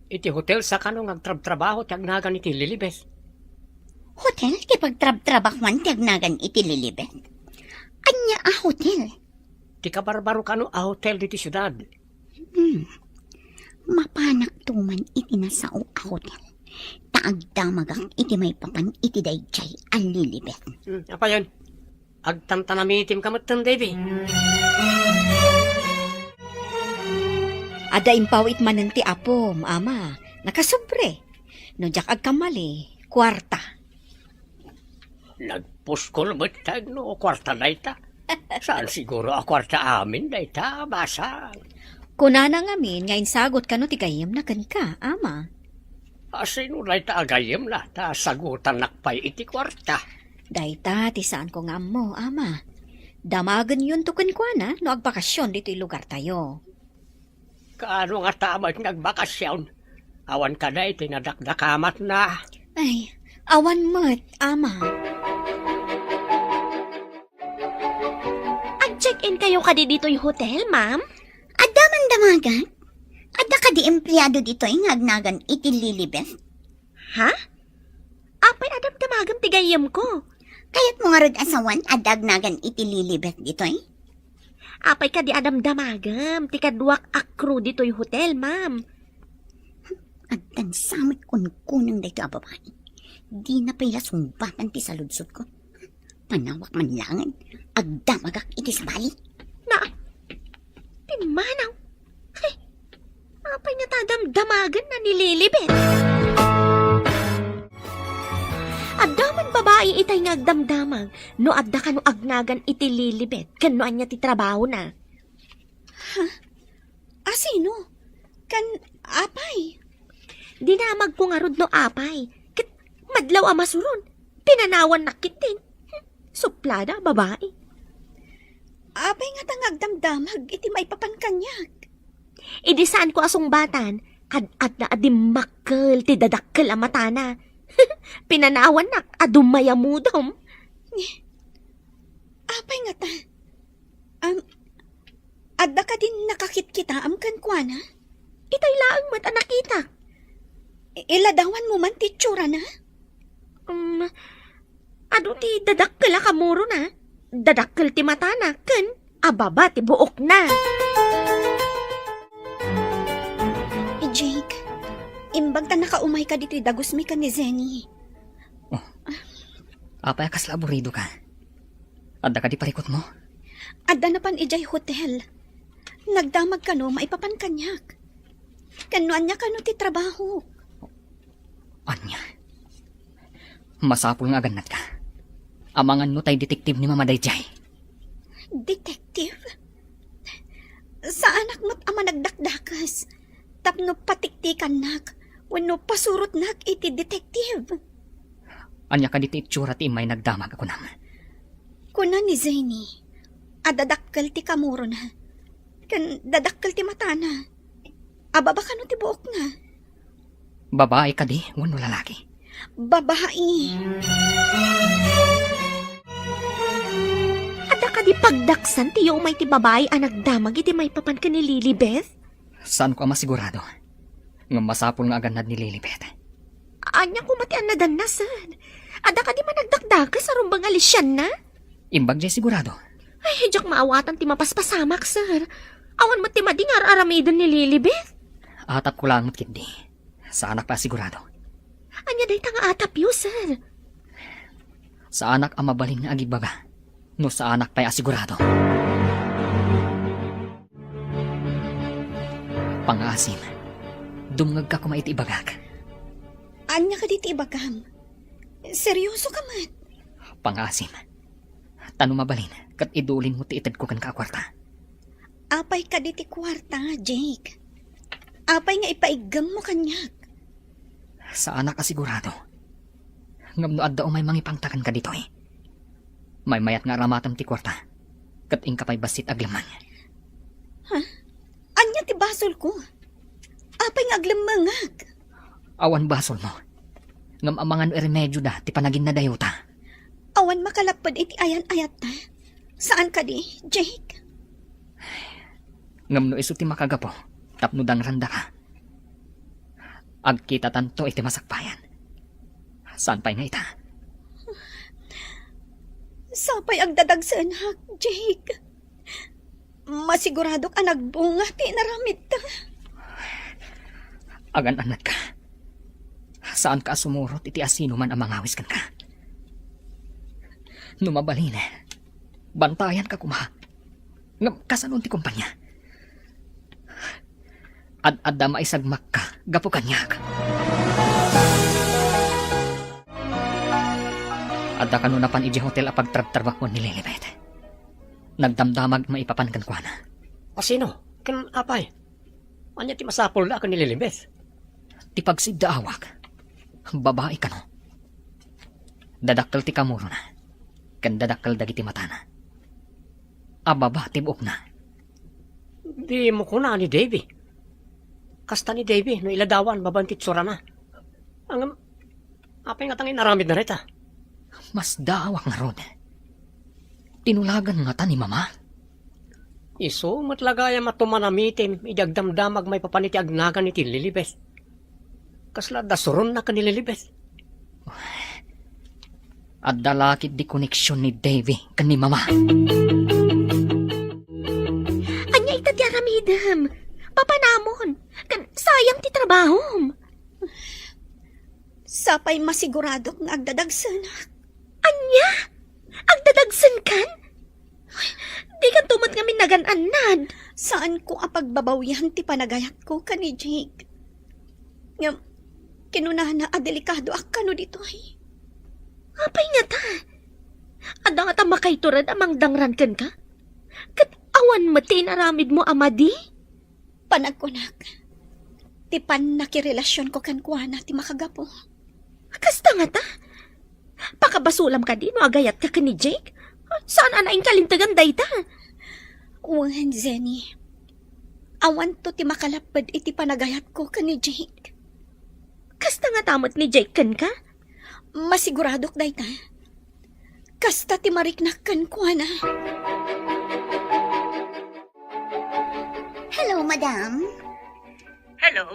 iti hotel sa kano nga agtrabtrabaho ti agnagan iti Lilibet. Hotel ti pagtrabtrabahoan ti agnagan iti Lilibet? Ania a hotel? Ti kabarbaro kano a hotel ditoy siudad. Hmm. Mapanak tuman iti nasao a hotel. Ta agdamagak iti maipapan iti daydiay a Lilibet. Hmm, apayon? Agtantanamitimka metten, Davy. Adda impawit manen ti apom, Ama. Nakasubli. No diak agkamali, kuarta. Nagpuskol met ta no kuarta dayta. Saan siguro a kuarta amin dayta, basang. Kunana ngamin nga insagot kano ti gayyemna kenka, Ama. A, sino dayta a gayyemna ta sagutannak pay iti kuarta? Dayta ti saanko nga ammo, Ama. Damagenyonto kenkuana no agbakasyon ditoy lugartayo. Kaano ngata met nga agbakasyon? Awan kadi ti nadakdakamatna? Ay, awan met, Ama. Ag-check-in kayo kadi ditoy hotel, ma'am? Adda man damagak? Adda kadi empleyado ditoy nga agnagan iti Lilibet? Ha? Apay a damdamagem ti gayyemko? Kayatmo ngarud a sawen adda agnagan iti Lilibet ditoy? Apay kadi a damdamagem ti kaduak a crew ditoy hotel, ma'am? Agdansa met kunkuneng daytoy a babai. Dina pay la sungbatan ti saludsodko. Panawak man laeng, agdamagak iti sabali. Na, pimmanaw. Ay, apay ngata damdamagenna ni Lilibet? Adda man babai itay nga agdamdamag no adda kano agnagan iti Lilibet ken no ania ti trabahona. Ha? Asino? Kan apay? Dinamagko ngarud no apay. Ket madlaw a masuron, pinanawannak ketdin. Hmm, suplada a babai. Apay ngata nga agdamdamag iti maipapan kaniak? Idi saanko a sungbatan, ad-adda a dimmakkel ti dadakkel a matana. Pinanawannak a dumayamudom. Apay ngata? Am, adda kadin nakakitkitaam kenkuana? Itay laeng met a nakitak. I-, iladawanmo man ti itsurana? Um, adu ti dadakkel a kamurona, dadakkel ti matana, ken ababa ti buokna. Jake, imbag ta nakaumayka ditoy dagusmi ken ni Zenny. Oh. Apay a kasla aburidoka? Adda kadi parikutmo? Adda napan idiay hotel. Nagdamag kano maipapan kaniak. Ken no ania kano ti trabaho? Ania? Masapul nga agannadka. Amangan no tay detective ni Mama daydiay. Detective? Saanak met a managdakdakes tapno patiktikannak wenno pasurotnak iti detective. Ania kadi ti itsura ti immay nagdamag a kunam? Kuna ni Zeni, a dadakkel ti kamurona, ken dadakkel ti matana. Ababa kano ti buokna? Babae kadi wenno lalaki? Babae. Adda kadi pagdaksan ti umay ti babae a nagdamag iti maipapan ken ni Lilibeth? Saanko a masigurado. Ngem masapul nga agannad ni Lilibeth. Ania koma ti annadanna, sir? Adda kadi managdakdakes a rumbeng a lisianna? Imbag diay sigurado. Ay, diak maawatan ti mapaspasamak, sir. Awan met ti madi nga ar-aramiden ni Lilibeth. Atapko laeng met ketdi. Saanak pay a sigurado. Ania dayta nga atapyo, sir? Saanak a mabalin nga agibaga no saanak pay a sigurado. Pangaasim, dumngegka koma iti ibagak. Ania kadi ti ibagam? Seryoso ka met? Pangaasim, ta no mabalin, ket idulinmo ti itedko kenka a kuarta. Apay kadi ti kuarta, Jake? Apay nga ipaiggemmo kaniak? Saanak a sigurado. Ngem no adda umay mangipangta kenka ditoy, maymayat nga aramatem ti kuarta, ket inka pay bassit aglemmeng. Ha? Ania ti basolko? Apay nga aglemmengak? Awan basolmo. Ngem amangan no iremedioda ti panaginadayota. Awan makalapped iti ayan-ayatta. Saan kadi, Jake? Ngem no isu ti makagapu tapno dangrandaka, agkitatanto iti masakbayan. Saan pay nga ita? Sapay agdadagsenak, Jake. Masiguradok a nagbunga ti inaramidta. Agan-annadka. Saanka a sumurot iti asinoman a mangawis kenka. No mabalin, bantayanka koma. Ngem kasano ti kompania? Ad-adda maisagmakka gapu kaniak. Adda kano napan idiay hotel a pagtrabtrabakon ni Lilibet. Nagdamdamag maipapan kenkuana. Asino? Ken apay? Ania ti masapulda a ken ni Lilibet? Ti pagsiddaawak. Babai kano. Dadakkel ti kamurona. ken dadakkel dagiti matana. Ababa ti buokna. Dimo kuna ni Davy. Kasta ni Davy no iladawan babaen ti itsurana. Ngem, apay ngata nga inaramidna dayta? Masdaawak ngarud. Tinulagan ngata ni Mama? Isu met la gayam a tumanamitim idi agdamdamag maipapan iti agnagan iti Lilibet. Kasla adda suronna ken ni Lilibet. Adda la ketdi koneksion ni Davy ken ni Mama. Ania ita ti aramidem? Papanamon. Ken sayang ti trabahom. Sapay masiguradok nga agdadagsenak. Ania? Agdadagsenkan? Dikanto met ngamin nagan-annad. Saanko a pagbabawyan ti panagayatko ken ni Jake. Ngem, kinunana a delikadoak kano ditoy. Apay ngata? Adda ngata makaiturod a mangdangran kenka? Ket awan met ti inaramidmo a madi? Panagkunak, ti pannakirelasionko kenkuana ti makagapu. Kasta ngata? Pakabasolam kadi no agayatka ken ni Jake? Saan a naingkalintegan dayta? Wen, Jenny. Awanto ti makalapped iti panagayatko ken ni Jake. Kasta ngata met ni Jake kenka? Masiguradok dayta. Kasta ti mariknak kenkuana. Hello, madam. Hello.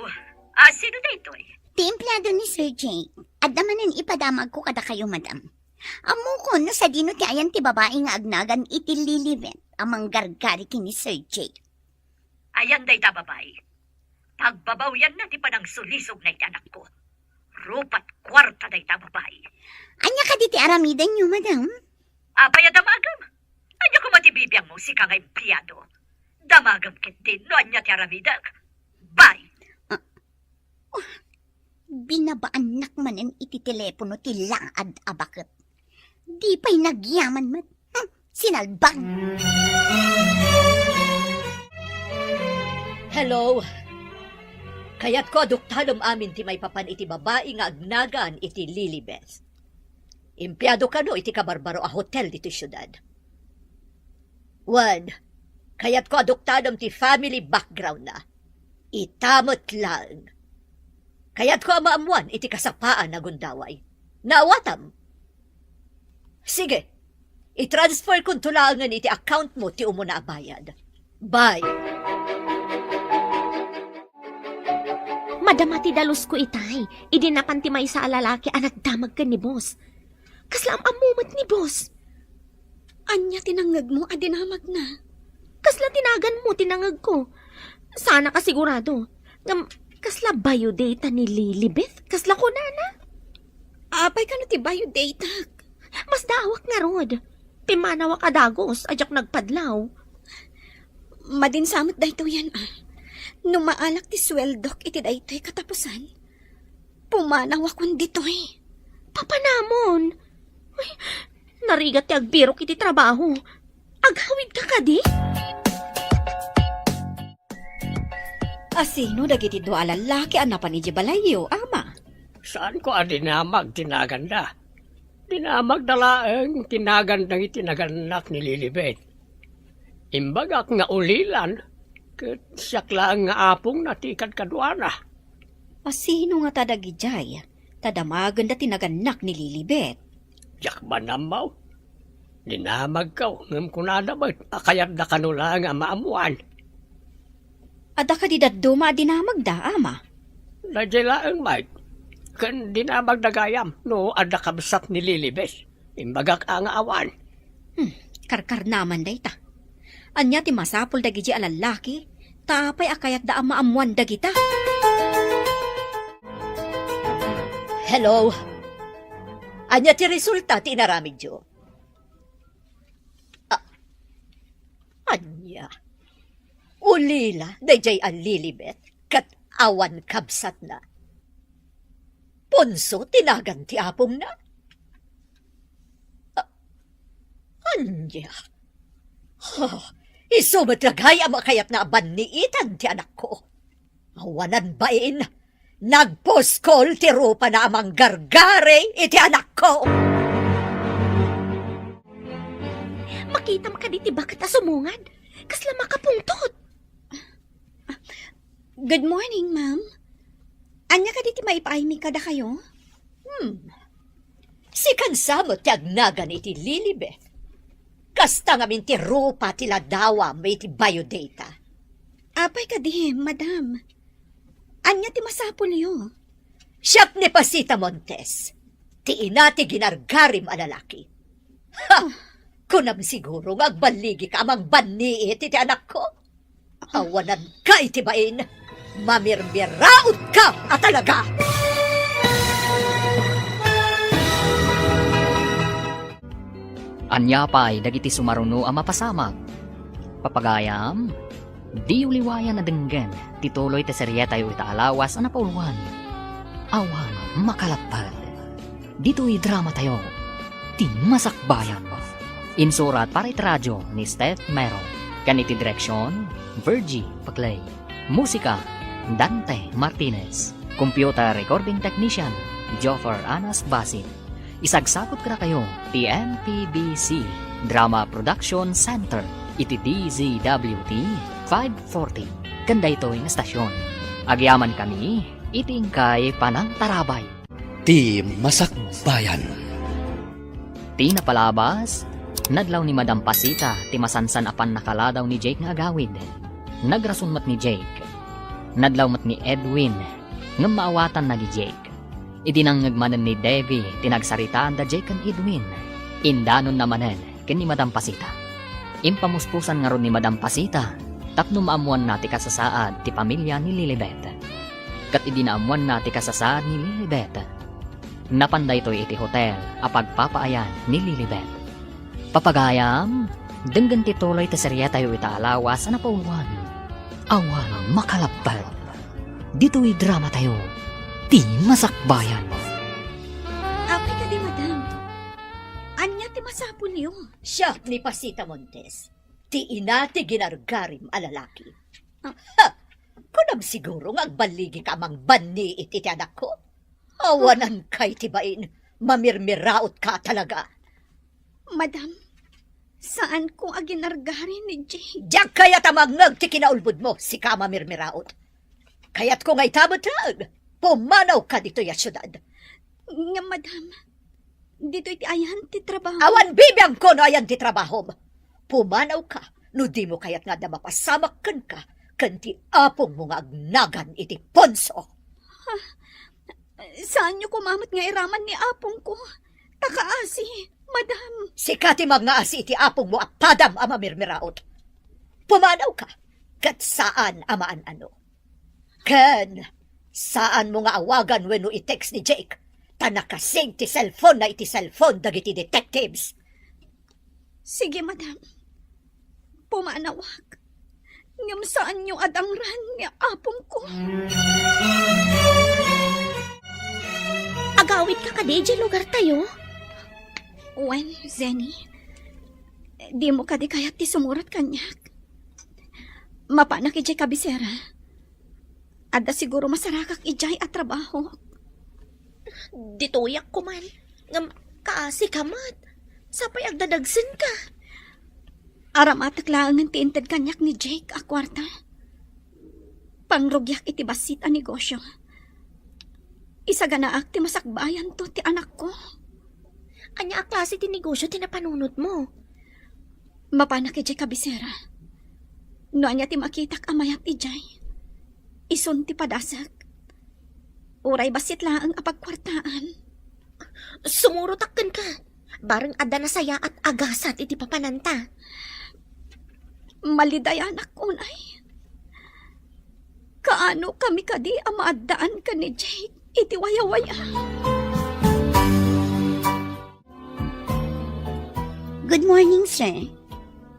Ah, sino daytoy? Ti empleyado ni Sir Jake. Adda manen ipadamagko kadakayo, madam. Ammokon no sadino ti ayan ti babai nga agnagan iti Lilibet a manggargari ken ni Sir Jake. Ayan dayta babai. Pagbabawyanna ti panangsulisogna iti anakko. Rupat kuarta dayta babai. Ania kadi ti aramidenyo, madam? Apay a damagem? Ania koma ti bibiangmo, sika nga empleyado? Damagem ketdin no ania ti aramidek. Bye. Ah, oh, binabaannak manen iti telepono ti laad a baket. Di pay nagyaman met. Hmm, sinalbag. Hello. Kayatko a duktadem amin ti maipapan iti babai nga agnagan iti Lilibet. Empleyado kano iti kabarbaro a hotel ditoy siudad. Wen, kayatko a duktadem ti family background na. Ita met laeng. Kayatko a maammuan iti kasapaan a gundaway. Naawatam? Sige, i-transfer konto laengen iti account mo ti umuna a bayad. Bye. Madama ti dalusko itay, idi napan ti maysa a lalaki a nagdamag ken ni boss. Kasla am-ammo met ni boss. Ania ti nangngegmo a dinamagna? Kasla ti naganmo ti nangngegko. Saan a kasigurado. Ngem, kasla bayo dayta ni Lilibet? Kasla kunana? Apay kano ti bayo dayta? Masdaawak ngarud. Pimmanawak a dagus a diak nagpadlaw. Madi sa met daytoyen, a. No maalak ti sueldok iti daytoy katapusan, pumanawakon ditoy. Papanamon? Ay, narigat ti agbirok iti trabaho. Aghawidka kadi? A sino dagiti dua a lallaki a napan idiay balayyo, ama? Saanko a dinamag ti naganda. Dinamagda laeng ti nagan dagiti nagannak ni Lilibet. Imbagak nga ulilan, ket siak laeng nga apongna ti ikadkaduana. A sino ngata dagidiay? Ta damagenda ti nagannak ni Lilibet. Diak man ammo. Dinamagko, ngem kunada met a kayatda kano laeng a maammuan. Adda kadi dadduma a dinamagda, ama? Daydiay laeng met. Ken dinamagda gayam no adda kabsat ni Lilibet. Imbagak a nga awan. Hmm, karkarnaman dayta. Ania ti masapul dagiti a lallaki? Ta apay a kayatda a maammuan dagita? Hello? Ania ti resulta ti inaramidyo? Ah, ania? Ulila daydiay a Lilibet ket awan kabsatna. Ponso ti nagan ti apongna? Ah, ania? Ha, isu met la gayam a kayatna a banniitan ti anakko. Awanan bain, nagpuskol ti rupana a manggargari iti anakko. Kitam kadi ti baket a sumungad. Kasla makapungtot. Good morning, ma'am. Ania kadi ti maipaaymi kadakayo? Hmm. Sikan sa met ti agnagan iti Lilibet. Kasta ngamin ti rupa ti ladawam iti biodata. Apay kadi, madam? Ania ti masapulyo? Siak ni Pasita Montes, ti ina ti ginargarim a lalaki. Ha! Kunam siguro nga agballigika a mangbanniit iti anakko? Awananka iti bain, mamirmiraotka a talaga! Ania pay dagiti sumaruno a mapasamak? Papagayam, diyo liwayan a denggen ti tuloy ti serietayo ita a lawas a napauluan. Awan makalapped. Ditoy dramatayo, Ti Masakbayan. Insurat para iti radyo ni Steph Mero. Ken iti direksyon, Virgie Paclay. Musika, Dante Martinez. Computer recording technician, Joffer Anas Basit. Isagsakot kadakayo ti M P B C Drama Production Center iti D Z W T five forty. Ken daytoy nga estasyon, agyamankami iti inkay panangtarabay. Ti Masakbayan. Ti napalabas, nadlaw ni Madam Pasita ti masansan a pannakaladaw ni Jake nga agawid. Nagrason met ni Jake. Nadlaw met ni Edwin, ngem maawatanna ni Jake. Idi nangngeg manen ni Debbie ti nagsaritaan da Jake ken Edwin, indanonna manen ken ni Madam Pasita. Impamuspusan ngarud ni Madam Pasita tapno maammoanna ti kasasaad ti pamilya ni Lilibet. Ket idi naammoanna ti kasasaad ni Lilibet, napan daytoy iti hotel a pagpapaayan ni Lilibet. Papagayam, denggen ti tuloy ti serietayo ita a lawas a napauluan. Awan makalapped. Ditoy dramatayo, Ti Masakbayan. Apay kadi, madam? Ania ti masapulyo? Siak ni Pasita Montes, ti ina ti ginargarim a lalaki. Ah. Ha! Kunam siguro nga agballigika a mangbanniit iti anakko? Awananka iti bain, mamirmiraotka a talaga. Madam, saanko a ginargari ni Jake. Diak kayat a mangngeg ti kinaulbodmo, sika a mamirmiraot. Kayatko nga ita met laeng, pumanawka ditoy a siudad. Ngem, madam, ditoy ti ayan ti trabaho. Awan bibiangko no ayan ti trabahom. Pumanawka no dimo kayat nga adda mapasamak kenka ken ti apongmo nga agnagan iti Ponso. Saanyo koma met nga iraman ni apongko. Ta kaasi, madam. Sika ti mangngaasi iti apongmo a padam a mamirmiraot. Pumanawka, ket saan a maan-ano. Ken, saanmo nga awagan wenno i-text ni Jake, ta nakasing ti cellphone-na iti cellphone dagiti detectives. Sige, madam. Pumanawak. Ngem saanyo a dangran ni apongko. Agawidka kadi idiay lugartayo? Wen, Zenny, dimo kadi kayat ti sumurot kaniak? Mapanak idiay kabisera. Adda siguro masarakak idiay a trabaho. Ditoyak koman, ngem kaasika met. Sapay agdadagsenka. Aramatek laengen ti inted kaniak ni Jake a kuarta. Pangrugiak iti bassit a negosio. Isaganaak ti masakbayanto ti anakko. Ania a klase ti negosio ti napanunotmo? Mapanak idiay kabisera. No ania ti makitak a mayat idiay, isun ti padasek. Uray bassit laeng a pagkuartaan. Sumurotak kenka. Bareng adda nasayaat a gasat iti papananta. Malidayanak unay. Kaano kami kadi a maaddaan ken ni Jake iti wayawaya? Good morning, sir.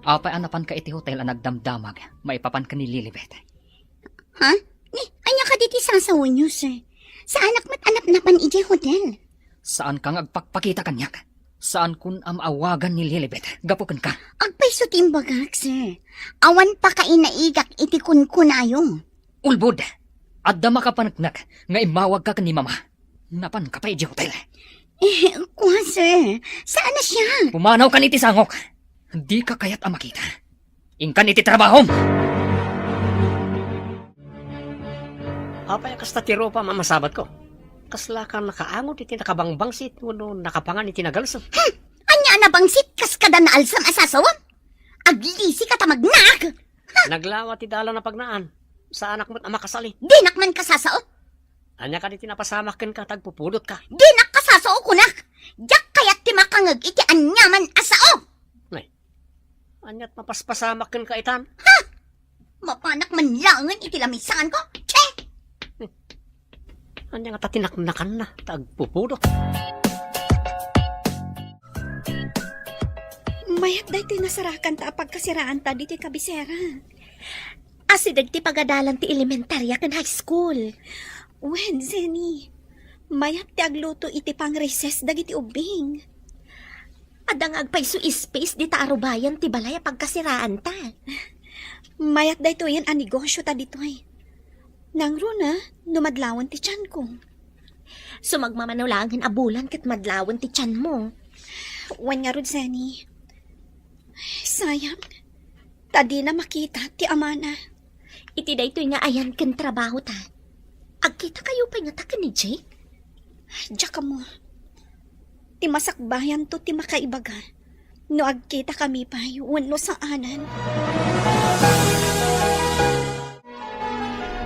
Apay a napanka iti hotel a nagdamdamag maipapan ken ni Lilibet? Ha? Ni, ania kadi ti sasawenyo, sir? Saanak met a napnapan idiay hotel. Saanka nga agpakpakita kaniak. Saankon a maawagan ni Lilibet gapu kenka. Agpayso ti imbagak, sir. Awan pakainaigak iti kunkunayo. Ulbod! Adda makapaneknek nga immawagka ken ni Mama. Napanka pay idiay hotel. Eh, kua, sir. Saan a siak? Pumanawkan iti sangok! Dika kayat a makita. Inkan iti trabahom! Apay a kasta ti rupam a masabatko? Kaslaka nakaangod iti nakabangbangsit wenno nakapangan iti nagalsem? Hmm! Ania a nabangsit kas kada naalsem a sasawem? Aglisika ta magnaak! Naglawa ti dalan a pagnaan. Saanak met a makasali. Dinak man kasasao. Ania kadi ti napasamak kenka, ta agpupudotka? Dinak kasasao, kunak. Diak kayat ti makangeg iti aniaman a sao. Nay, aniat mapaspasamak kenka itan? Ha? Mapanak man laengen iti lamisaanko? Che! Ania ngata ti naknakanna, ta agpupudot? Mayat daytoy nasarakanta a pagkasiraanta ditoy kabisera. Asideg ti pagadalan ti elementaria ken high school. Wen, Zenny, mayat ti agluto iti pang-recess dagiti ubbing. Adda nga agpayso space dita a rubayan ti balay a pagkasiraanta. Mayat daytoyen a negosio ta ditoy. Nangruna, no madlawen ti tianko. Sumagmamano laengen a bulan ket madlawen ti tianmo. Wen ngarud, Zenny. Sayang. Ta dina makita ti amana. Iti daytoy nga ayan ken trabahota, agkitakayo pay ngata ken ni Jake? Diak ammo. Ti masakbayanto ti makaibaga no agkitakami pay wenno saanen.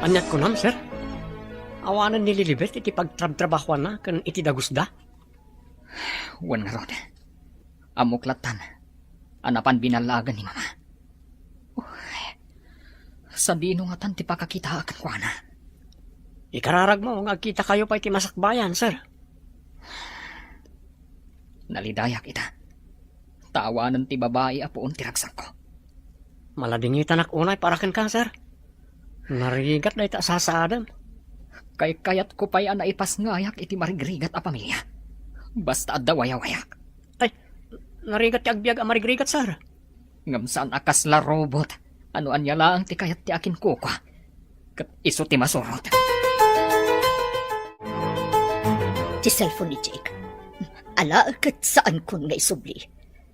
Aniat kunam, sir? Awanen ni Lilibet iti pagtrabtrabahuanna ken iti dagusda? Wen ngarud, ammok lattan a napan binallagen ni Mama. Uy, sadino ngatan ti pakakitaak kenkuana? Ikararagmo nga agkitakayo pay ti masakbayan, sir. Nalidayak ita. Ta awanen ti babai a puon ti ragsakko. Maladingitanak unay para kenka, sir. Narigat dayta a sasaadem. Kaykayatko pay a naipasngayak iti marigrigat a pamilia. Basta adda wayawayak. Ay, narigat ti agbiag a marigrigat, sir. Ngem saan a kasla robot. Ano ania laeng ti kayat ti akinkukua. Ket isu ti masurot. Ti cellphone ni Jake. Ala, ket saankon nga isubli.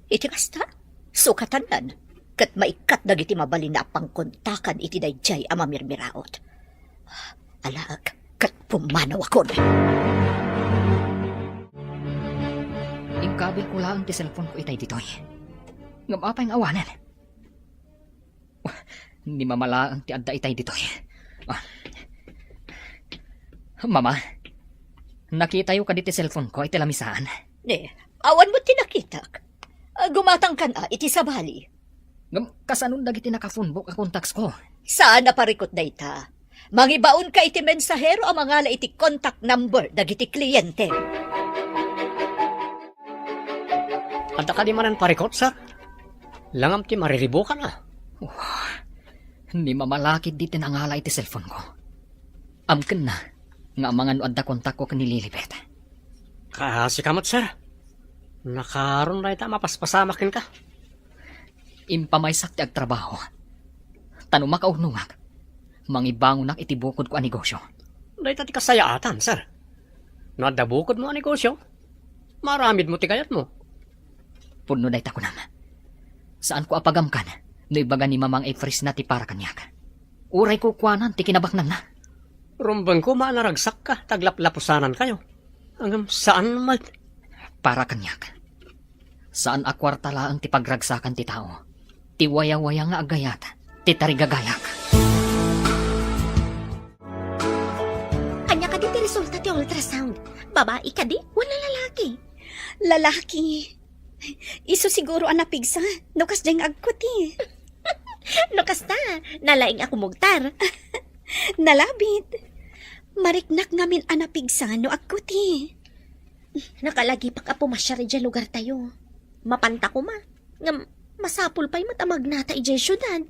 Iti kasta, sukatanan, ket maikkat dagiti mabalin a pangkontakan iti daydiay a mamirmiraot. Alaek, ket pumanawakon. Inkabilko laeng ti cellphone ko itay ditoy. Ngem apay nga awanen? Ni Mama laeng ti adda itay ditoy. Ah. Mama, nakitayo kadi ti cellphone ko iti lamisaan? Ne, awan met ti nakitak. Ah, gumatangkan a iti sabali. Ngem, kasanon dagiti naka-phonebook a contacts ko? Saan a parikut dayta. Mangibaonka iti mensahero a mangala iti contact number dagiti kliyente. Adda kadi manen parikut, sir? Langam ti mariribukan, a. Wah, ni Mama la ketdi ti nangala iti cellphone ko. Amkenna nga amangan no adda kontakko ken ni Lilibet. Kaasi ka met, sir. Nakaron dayta a mapaspasamak kenka. Impamaysak ti agtrabaho. Ta no makaurnongak, mangibangonak iti bukodko a negosyo. Dayta ti kasayaatan, sir. No adda bukodmo a negosyo, maaramidmo ti kayatmo. Pudno dayta kunam. Saanko a pagamkan no ibaga ni Mamang Efrisna ti para kaniak. Uray kukuanan ti kinabaknanna. Rumbeng koma a naragsakka ta aglaplapusanankayo. Ngem saan met. Para kaniak, saan a kuarta laeng ti pagragsakan ti tao. Ti wayawaya nga agayat ti tarigagayak. Ania kadi ti resulta ti ultrasound? Babai kadi wenno lalaki? Lalaki. Isu siguro a napigsa no kasdiay nga agkuti. No kasta, nalaing a kumugtar. Nalabit. Mariknak ngamin a napigsa no agkuti. Nakalagipak a pumasiar idiay lugartayo. Mapanta koma. Ngem, masapul pay met a magnata idiay siudad.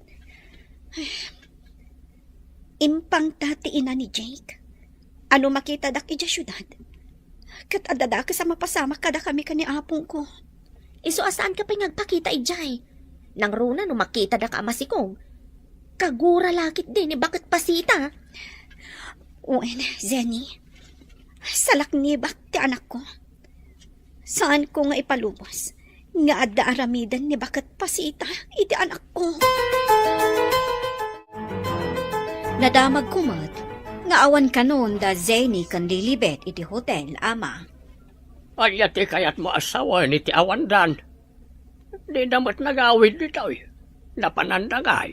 Impangta ti ina ni Jake. Ano makitadak idiay siudad? Ket adda dakes a mapasamak kadakami ken ni apongko. Isu a saanka pay nga agpakita idiay. Nangruna no makitada ka a masikog. Kagura la ketdi ni baket pasita. Wen, Zenny, salaknibak ti anakko. Saanko nga ipalubos nga adda aramiden ni baket Pasita iti anakko. Nadamagko met nga awan kanon da Zenny ken Lilibet iti hotel, Ama. Ania ti kayatmo a sawen iti awandan? Dida met nagawid ditoy. Napananda ngay?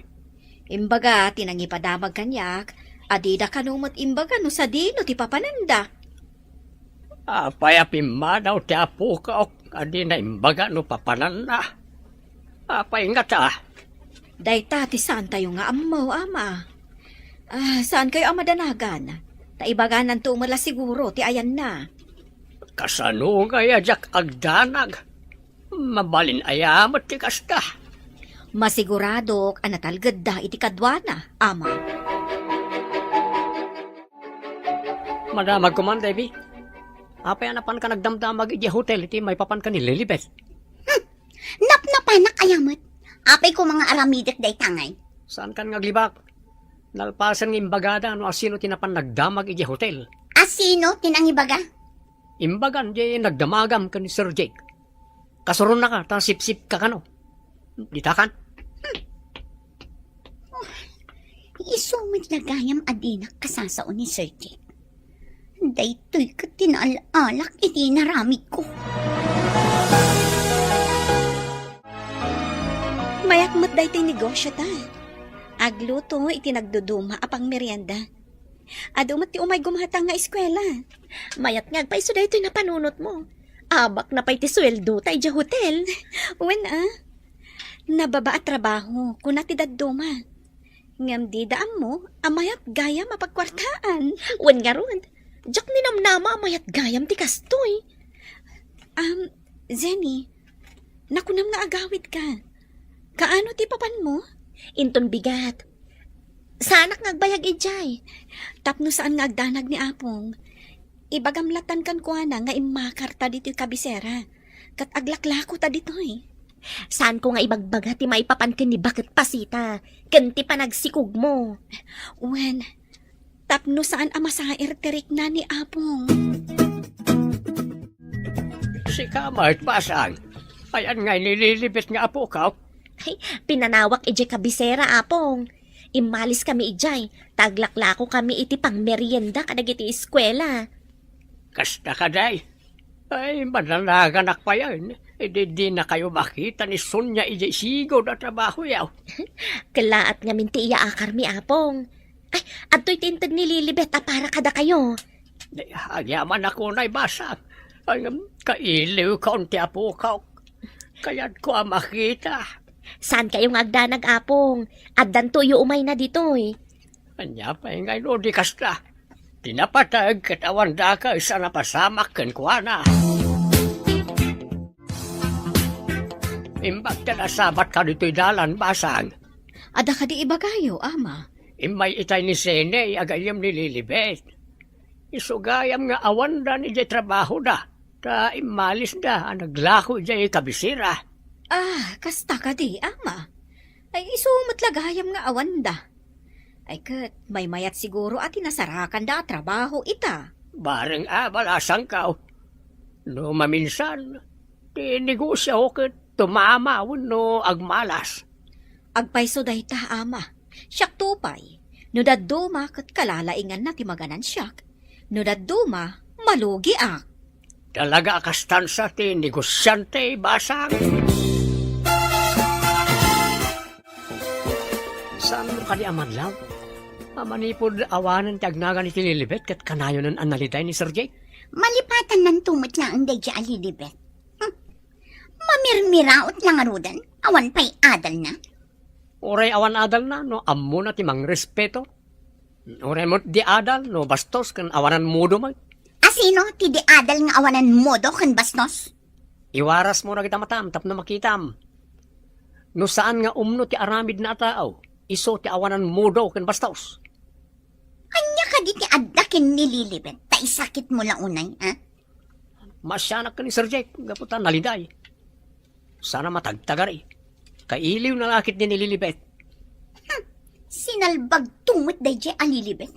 Imbaga ti nangipadamag kaniak a dida kano met imbaga no sadino ti papananda. Apay a pimmanaw ti apok a dina imbaga no papananna? Apay ngata? Dayta ti saantayo nga ammo, Ama. Ah, saankayo a madanagan? Ta ibagananto met la siguro ti ayanna. Kasano ngay a diak agdanag? Mabalin aya met ti kasta? Masiguradok a natalgedda iti kaduana, Ama. Madamag ko man, Debbie. Apay a napanka nagdamdamag idiay hotel iti maipapanka ni Lilibet? Hmm. Napnapanak aya met? Apay ko nga aramidek dayta ngay? Saankan nga aglibak? Nalpasen nga imbagada no asino ti napan nagdamag idiay hotel. Asino ti nangibaga? Imbagan diay nagdamagam ken ni Sir Jake. Kasuronnaka ta sipsipka kano. Ditakan? Isu met la gayam a dinak kasasao ni Sir Jake. Daytoy ket ti naal-alak iti inaramidko. Mayat met daytoy negosio ta. Agluto iti nagduduma a pangmerienda. Adu met ti umay gumatang nga eskuela. Mayat nga agpayso daytoy napanunotmo. Abak na pay ti sueldo ta idiay hotel. Wen a, nababa a trabaho, kuna ti dadduma. Ngem dida ammo a mayat gayam a pagkuartaan. Wen ngarud, diak ninamnama a mayat gayam ti kastoy. Am, Zenny, nakunam nga agawidka. Kaano ti papanmo? Inton bigat. Saanak nga agbayag idiay. Tapno saan nga agdanag ni Apong, ibagam latan kenkuana nga immakarta ditoy kabisera, ket aglaklako ta ditoy. Saanko nga ibagbaga ti maipapan ken ni Baket Pasita, ken ti panagsikogmo. Wen, tapno saan a masair ti rikna ni Apong. Sika met, Basang. Ayan nga inililibet nga apok, aw? Ay, pinanawak idiay kabisera, Apong. Immaliskami idiay, ta aglaklakokami iti pangmerienda kadagiti eskuela. Kasta kadi? Ay, mananaganak payen. Idi dinakayo makita ni Sonia idiay sigud a trabahoyo. Kellaat ngamin ti iyaakarmi, Apong. Ay, adtoy ti inted ni Lilibet a para kadakayo. Agyamanakon, Basang. Ay, kailiwkon ti apok. Kayatko a makita. Saankayo nga agdanag, Apong. Addantoyo umayna ditoy. Ania pay ngay no di kasta? Ti napateg ket awan dakes a napasamak kenkuana. Imbag ta nasabatka ditoy dalan, Basang. Adda kadi ibagayo, Ama? Immay itay ni Sene, agayyem ni Lilibet. Isu gayam nga awandan idiay trabahoda, ta immalisda a naglako idiay kabisera. Ah, kasta kadi, Ama? Ay, isu met la gayam nga awanda. Ay ket, maymayat siguro a ti nasarakanda a trabaho ita. Bareng a balasangkaw. No maminsan, ti negosio ket tumama wenno agmalas. Agpayso dayta, Ama. Siakto pay. No dadduma ket kalalainganna ti maganansiak. No dadduma, malugiak. Talaga a kastan sa ti negosiante, Basang. Saanmo kadi a madlaw? A manipud awanen ti agnagan iti Lilibet ket kanayonen a naliday ni Sir Jake? Malipatannanto met laeng daydiay a Lilibet. Hmm. Mamirmiraot la ngaruden, awan pay adalna. Uray awan adalna no ammona ti mangrespeto. Uray met di adal no bastos ken awanan modo met. Asino ti di adal nga awanan modo ken bastos? Iwarasmo dagita matam tapno makitam. No saan nga umno ti aramidna a tao, isu ti awanan modo ken bastos. Ania kadi ti adda ken ni Lilibet ta isakitmo la unay, a? Maasianak ken ni Sir Jake gapu ta naliday. Saan a matagtagari. Kailiwna la ketdi ni Lilibet. Hmm, sinalbagto met daydiay a Lilibet.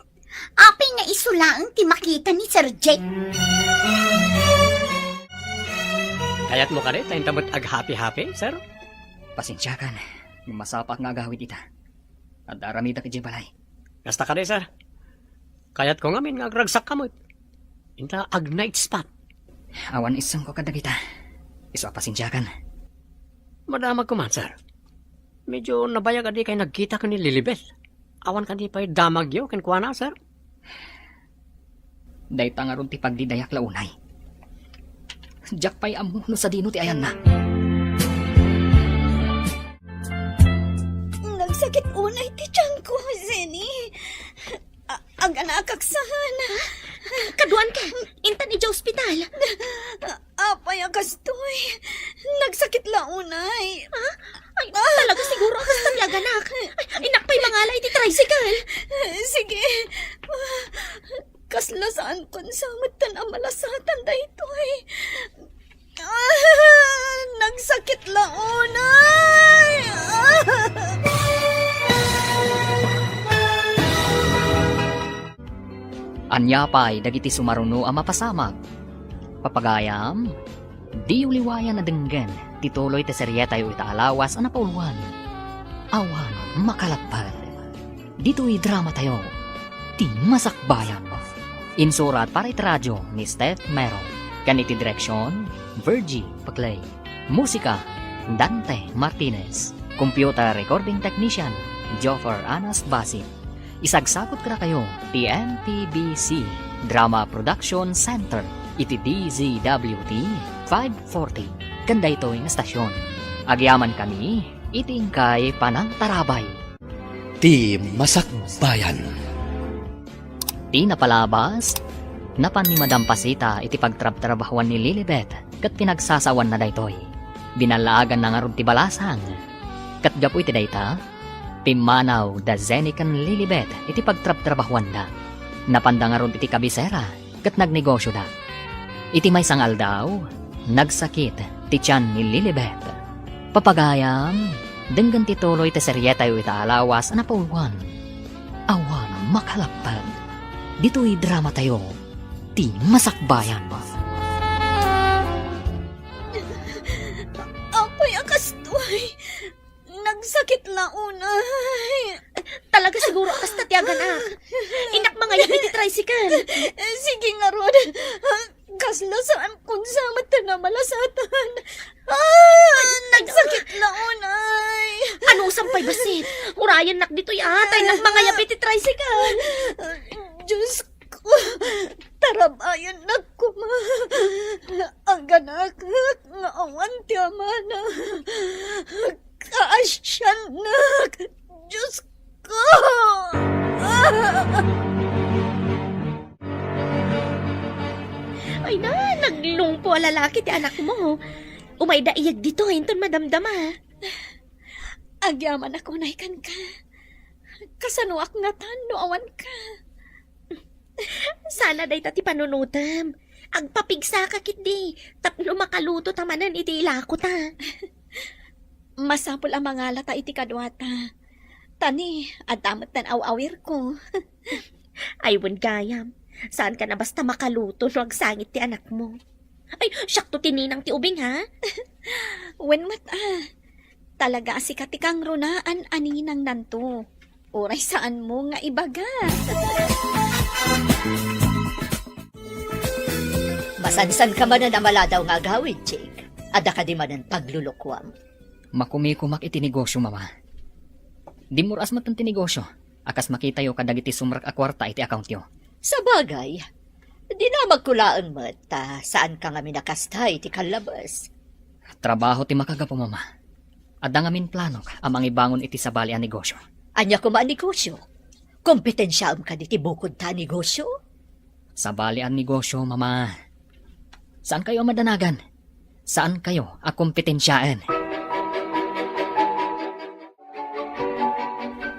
Apay nga isu laeng ti makita ni Sir Jake? Kayatmo kadi ta inta met aghappy-happy, sir? Pasensiakan, ngem masapaak nga agawid ita. Adda aramidak idiay balay. Kasta kadi, sir. Kayatko ngamin nga agragsakka met. Inta ag-night spa. Awan isungko kadagita. Isu a pasensiakan. Madamagko man, sir. Medyo nabayag a dikay nagkita ken ni Lilibet. Awan kadi pay damagyo kenkuana, sir? Dayta ngarud ti pagdidayak la unay. Diak pay ammo no sadino ti ayanna. Nagsakit unay ti tiyanko, Zenny. A-, aganakak sana. Kaduan ka, intan idiay ospital. Apay a kastoy? Nagsakit la unay. Ha? Ay, talaga siguro a kasta ti aganak. Ay, innak pay mangala iti tricycle. Sige. Kasla saan kon sa metten a malasatan daytoy. Ah, nagsakit la unay. Ah. Ania pay dagiti sumaruno a mapasamak? Papagayam, diyo liwayan a denggen ti tuloy ti serietayo ita a lawas a napauluan. Awan makalapad. Ditoy dramatayo, Ti Masakbayan. Insurat para iti radio ni Steph Mero. Ken iti direksion, Virgie Paclay. Musika, Dante Martinez. Computer recording technician, Joffer Anas Basit. Isagsagutko kadakayo ti M P B C Drama Production Center iti D Z W T five forty ken daytoy nga stasyon. Agyamankami iti inkay panangtarabay. Ti Masakbayan. Ti napalabas, napan ni Madam Pasita iti pagtrabtrabahuan ni Lilibet ket pinagsasawanna daytoy. Binallaaganna ngarud ti balasang. Ket gapu iti dayta, pimmanaw da Zenny ken Lilibet iti pagtrabtrabahuanda. Napanda ngarud iti kabisera ket nagnegosioda. Iti maysa nga aldaw, nagsakit ti tian ni Lilibet. Papagayam, denggen ti tuloy ti serietayo ita a lawas a napauluan. Awan makalapad. Ditoy dramatayo, Ti Masakbayan. Apay a kastoy? Nagsakit la unay. Talaga siguro a kasta ti aganak. Innak mangayab iti tricycle. Sige ngarud. Kasla saan kon sa metten a malasatan. Ah, nagsakit la unay. Anusam pay bassit? Urayennak ditoy a, ta innak mangayab iti tricycle. Diyos ko, tarabayannak koma. Aganak nga awan ti amana. Kaasiannak. Diyos ko! Ay na, naglungpo a lalaki ti anakmo. Umayda iyag ditoy inton madamdama. Agyamanak unay kenka. Kasanoak ngatan no awanka? Sana dayta ti panunotem. Agpapigsaka ketdi tapno makaluto ta manen iti ilakota. Masapul a mangalata iti kaduata. Ta ni, adda met tan aw-awirko. Ay, wen gayam. Saanka a basta makaluto no agsangit ti anakmo. Ay, siakto ti ninang ti ubing, ha? Wen met, a. Talaga a sika ti kangrunaan a ninangnanto. Uray saanmo nga ibaga. Masansanka manen a maladaw nga agawid, Jake. Adda kadi manen paglulukuam? Makumikumak iti negosio, Mama. Dimmur-as met ti negosio a kas makitayo kadagiti sumrek a kuarta iti accountyo. Sabagay, dinamagko laeng met ta saanka ngamin a kasta iti kallabes. Trabaho ti makagapu, Mama. Adda ngamin planok a mangibangon iti sabali a negosio. Ania koma a negosio? Kompetensiaem kadi ti bukodta a negosio? Sabali a negosio, Mama. Saankayo a madanagan. Saankayo a kompetensiaen.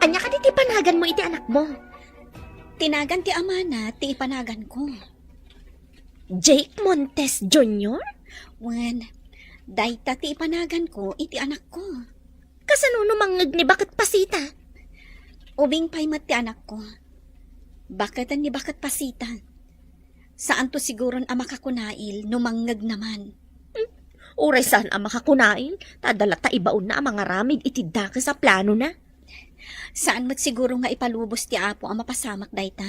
Ania kadi ti panaganmo iti anakmo? Ti nagan ti amana ti ipanaganko. Jake Montes Junior? Wen, dayta ti ipanaganko iti anakko. Kasano no mangngeg ni Baket Pasita? Ubing pay met ti anakko. Baketen ni Baket Pasita. Saanto siguron a makakunail no mangngegna man. Hmm, Uray saan a makakunaen, ta adda latta ibaonna a mangaramid iti dakes a planona. Saan met siguro nga ipalubos ti Apo a mapasamak dayta.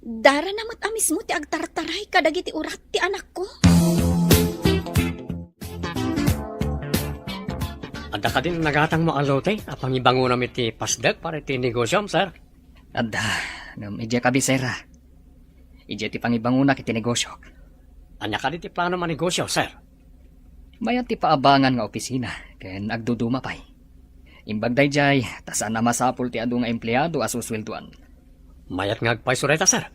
Darana met a mismo ti agtartaray kadagiti urat ti anakko. Adda kadin nagatangmo a lote a pangibangonam iti pasdek para iti negosiom, sir? Adda, ngem idiay kabisera. Idiay ti pangibangonak iti negosiok. Ania kadi ti planom a negosio, sir? Mayat ti paabangan nga opisina ken agduduma pay. Imbag daydiay, ta saan a masapul ti adu nga empleado a susueldoan. Mayat nga agpayso dayta, sir.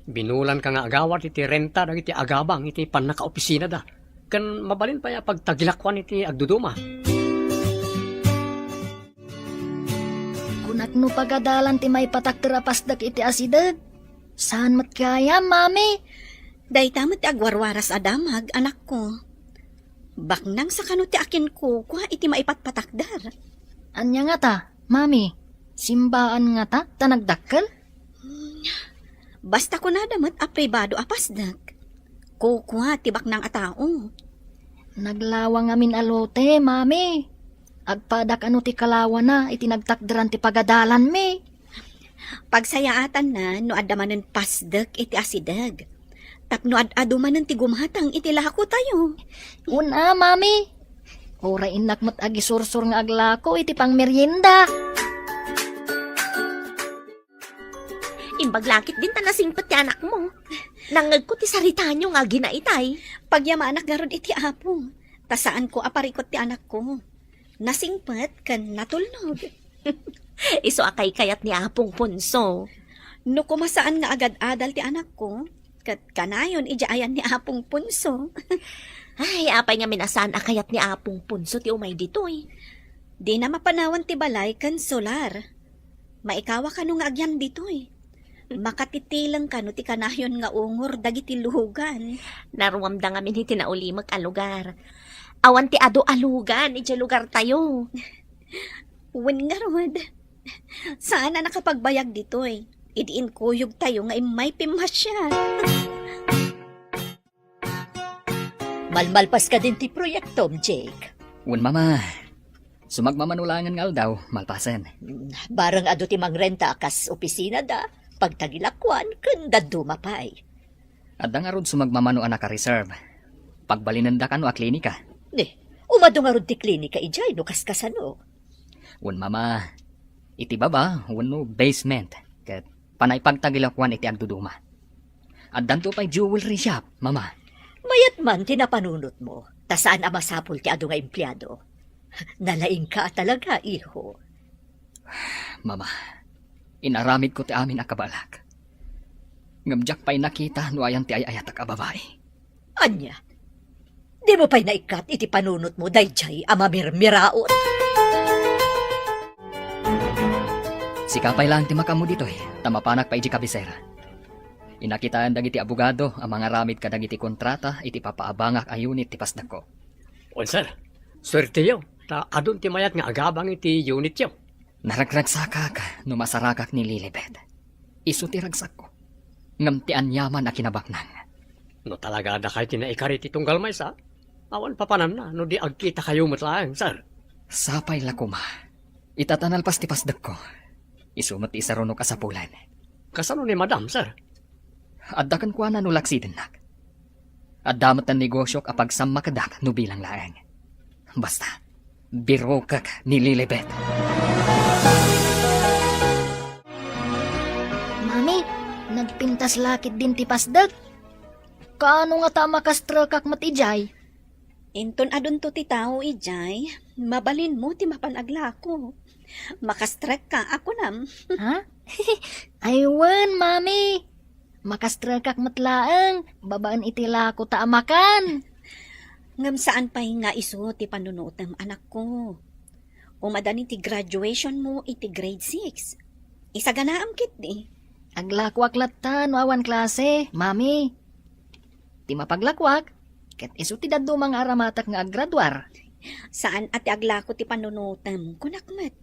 Binulanka nga agawad iti renta dagiti agabang iti pannakaopisinada, ken mabalin pay a pagtagilakuan iti agduduma. Kunak no pagadalan ti maipatakder a pasdek iti asideg. Saan met gayam, Mami? Dayta met ti agwarwaras a damag, anakko. Baknang sa kano ti akinkukua iti maipatpatakder. Ania ngata, Mami? Simbaan ngata ta nagdakkel? Basta kunada met a pribado a pasdek. Kukua ti baknang a tao. Naglawa ngamin a lote, Mami. Agpada kano ti kalawana iti nagtakderan ti pagadalanmi. Pagsayaatanna no adda manen pasdek iti asideg. Tapno ad-adu manen ti gumatang iti lakotayo. Una, Mami. Uray innak met agisursor nga aglako iti pangmerienda. Imbag lakit din ta nasingpet ti anakmo. Nangngegko ti saritayo nga aginaitay. Pagyamanak garud iti Apo, ta saanko a parikut ti anakko. Nasingpet ken natulnog. Isu a kaykayat ni Apong Ponso. No kuma saan nga agad-adal ti anakko, ket kanayon idiay ayan ni Apong Ponso. Ay, apay ngamin a saan a kayat ni Apong Ponso ti umay ditoy? Dina mapanawan ti balay ken solar. Maikawa kano nga agyan ditoy? Makatitileng kano ti kanayon nga ungor dagiti lugan? Naruamda ngamin iti naulimek a lugar. Awan ti adu a lugan idiay lugartayo. Wen ngarud, saan a nakapagbayag ditoy idi inkuyogtayo nga immay pimmasiar. Malmalpas kadin ti proyektom, Jake? Wen, Mama. Sumagmamano laengen nga aldaw, malpasen. Mm, bareng adu ti mangrenta a kas opisinada, pagtagilakuan, ken dadduma pay. Adda ngarud sumagmamano a naka-reserve. Pagbalinenda kano a klinika. Ni, umadu ngarud ti klinika idiay no kaskasano? Wen, Mama, iti baba wenno basement, ket panay pagtagilakuan iti agduduma. Addanto pay jewelry shop, Mama. Mayat man ti napanunotmo, ta saan a masapul ti adu nga empleado. Nalaingka a talaga, iho. Mama, inaramidko ti amin a kabalak. Ngem diak pay nakita no ayan ti ay-ayatak a babai. Ania? Dimo pay naikkat iti panunotmo daydiay a mamirmiraot? Sika pay laeng ti makaammo ditoy, ta mapanak pay idiay kabisera. Inakitaen dagiti abogado a mangaramid kadagiti kontrata iti papaabangak a unit ti pasdekko. Wen, sir. Suerteyo, ta adun ti mayat nga agabang iti unityo. Naragragsakak no masarakak ni Lilibet. Isu ti ragsakko. Ngem ti aniaman a kinabaknang. No talaga dakay ti naikari ti tunggal maysa, awan papananna no di agkitakayo met laeng, sir. Sapay la koma. Ita ta nalpas ti pasdekko. Isu met ti isarunok a sapulen. Kasano ni Madam, sir? Adda kenkuana no laksidennak. Adda met ti negosiok a pagsammakedak no bilang laeng. Basta, birokek ni Lilibet. Mami, nagpintas lakit din ti pasdek. Kaano ngata a makastrekak met idiay? Inton adunto ti tao idiay, mabalinmo ti mapan aglako. Makastrekka a kunam. Ha? Ay wen, Mami. Makastrekak met laeng, babaen iti lako ta a makan. Ngem saan pay nga isu ti panunutem, anakko. Umadani ti graduationmo iti grade six. Isaganaam ketdi. Aglakoak latta no awan klase, Mami. Ti mapaglakoak, ket isu ti dadduma nga aramatak nga aggraduar. Saan a ti aglako ti panunutem, kunak met.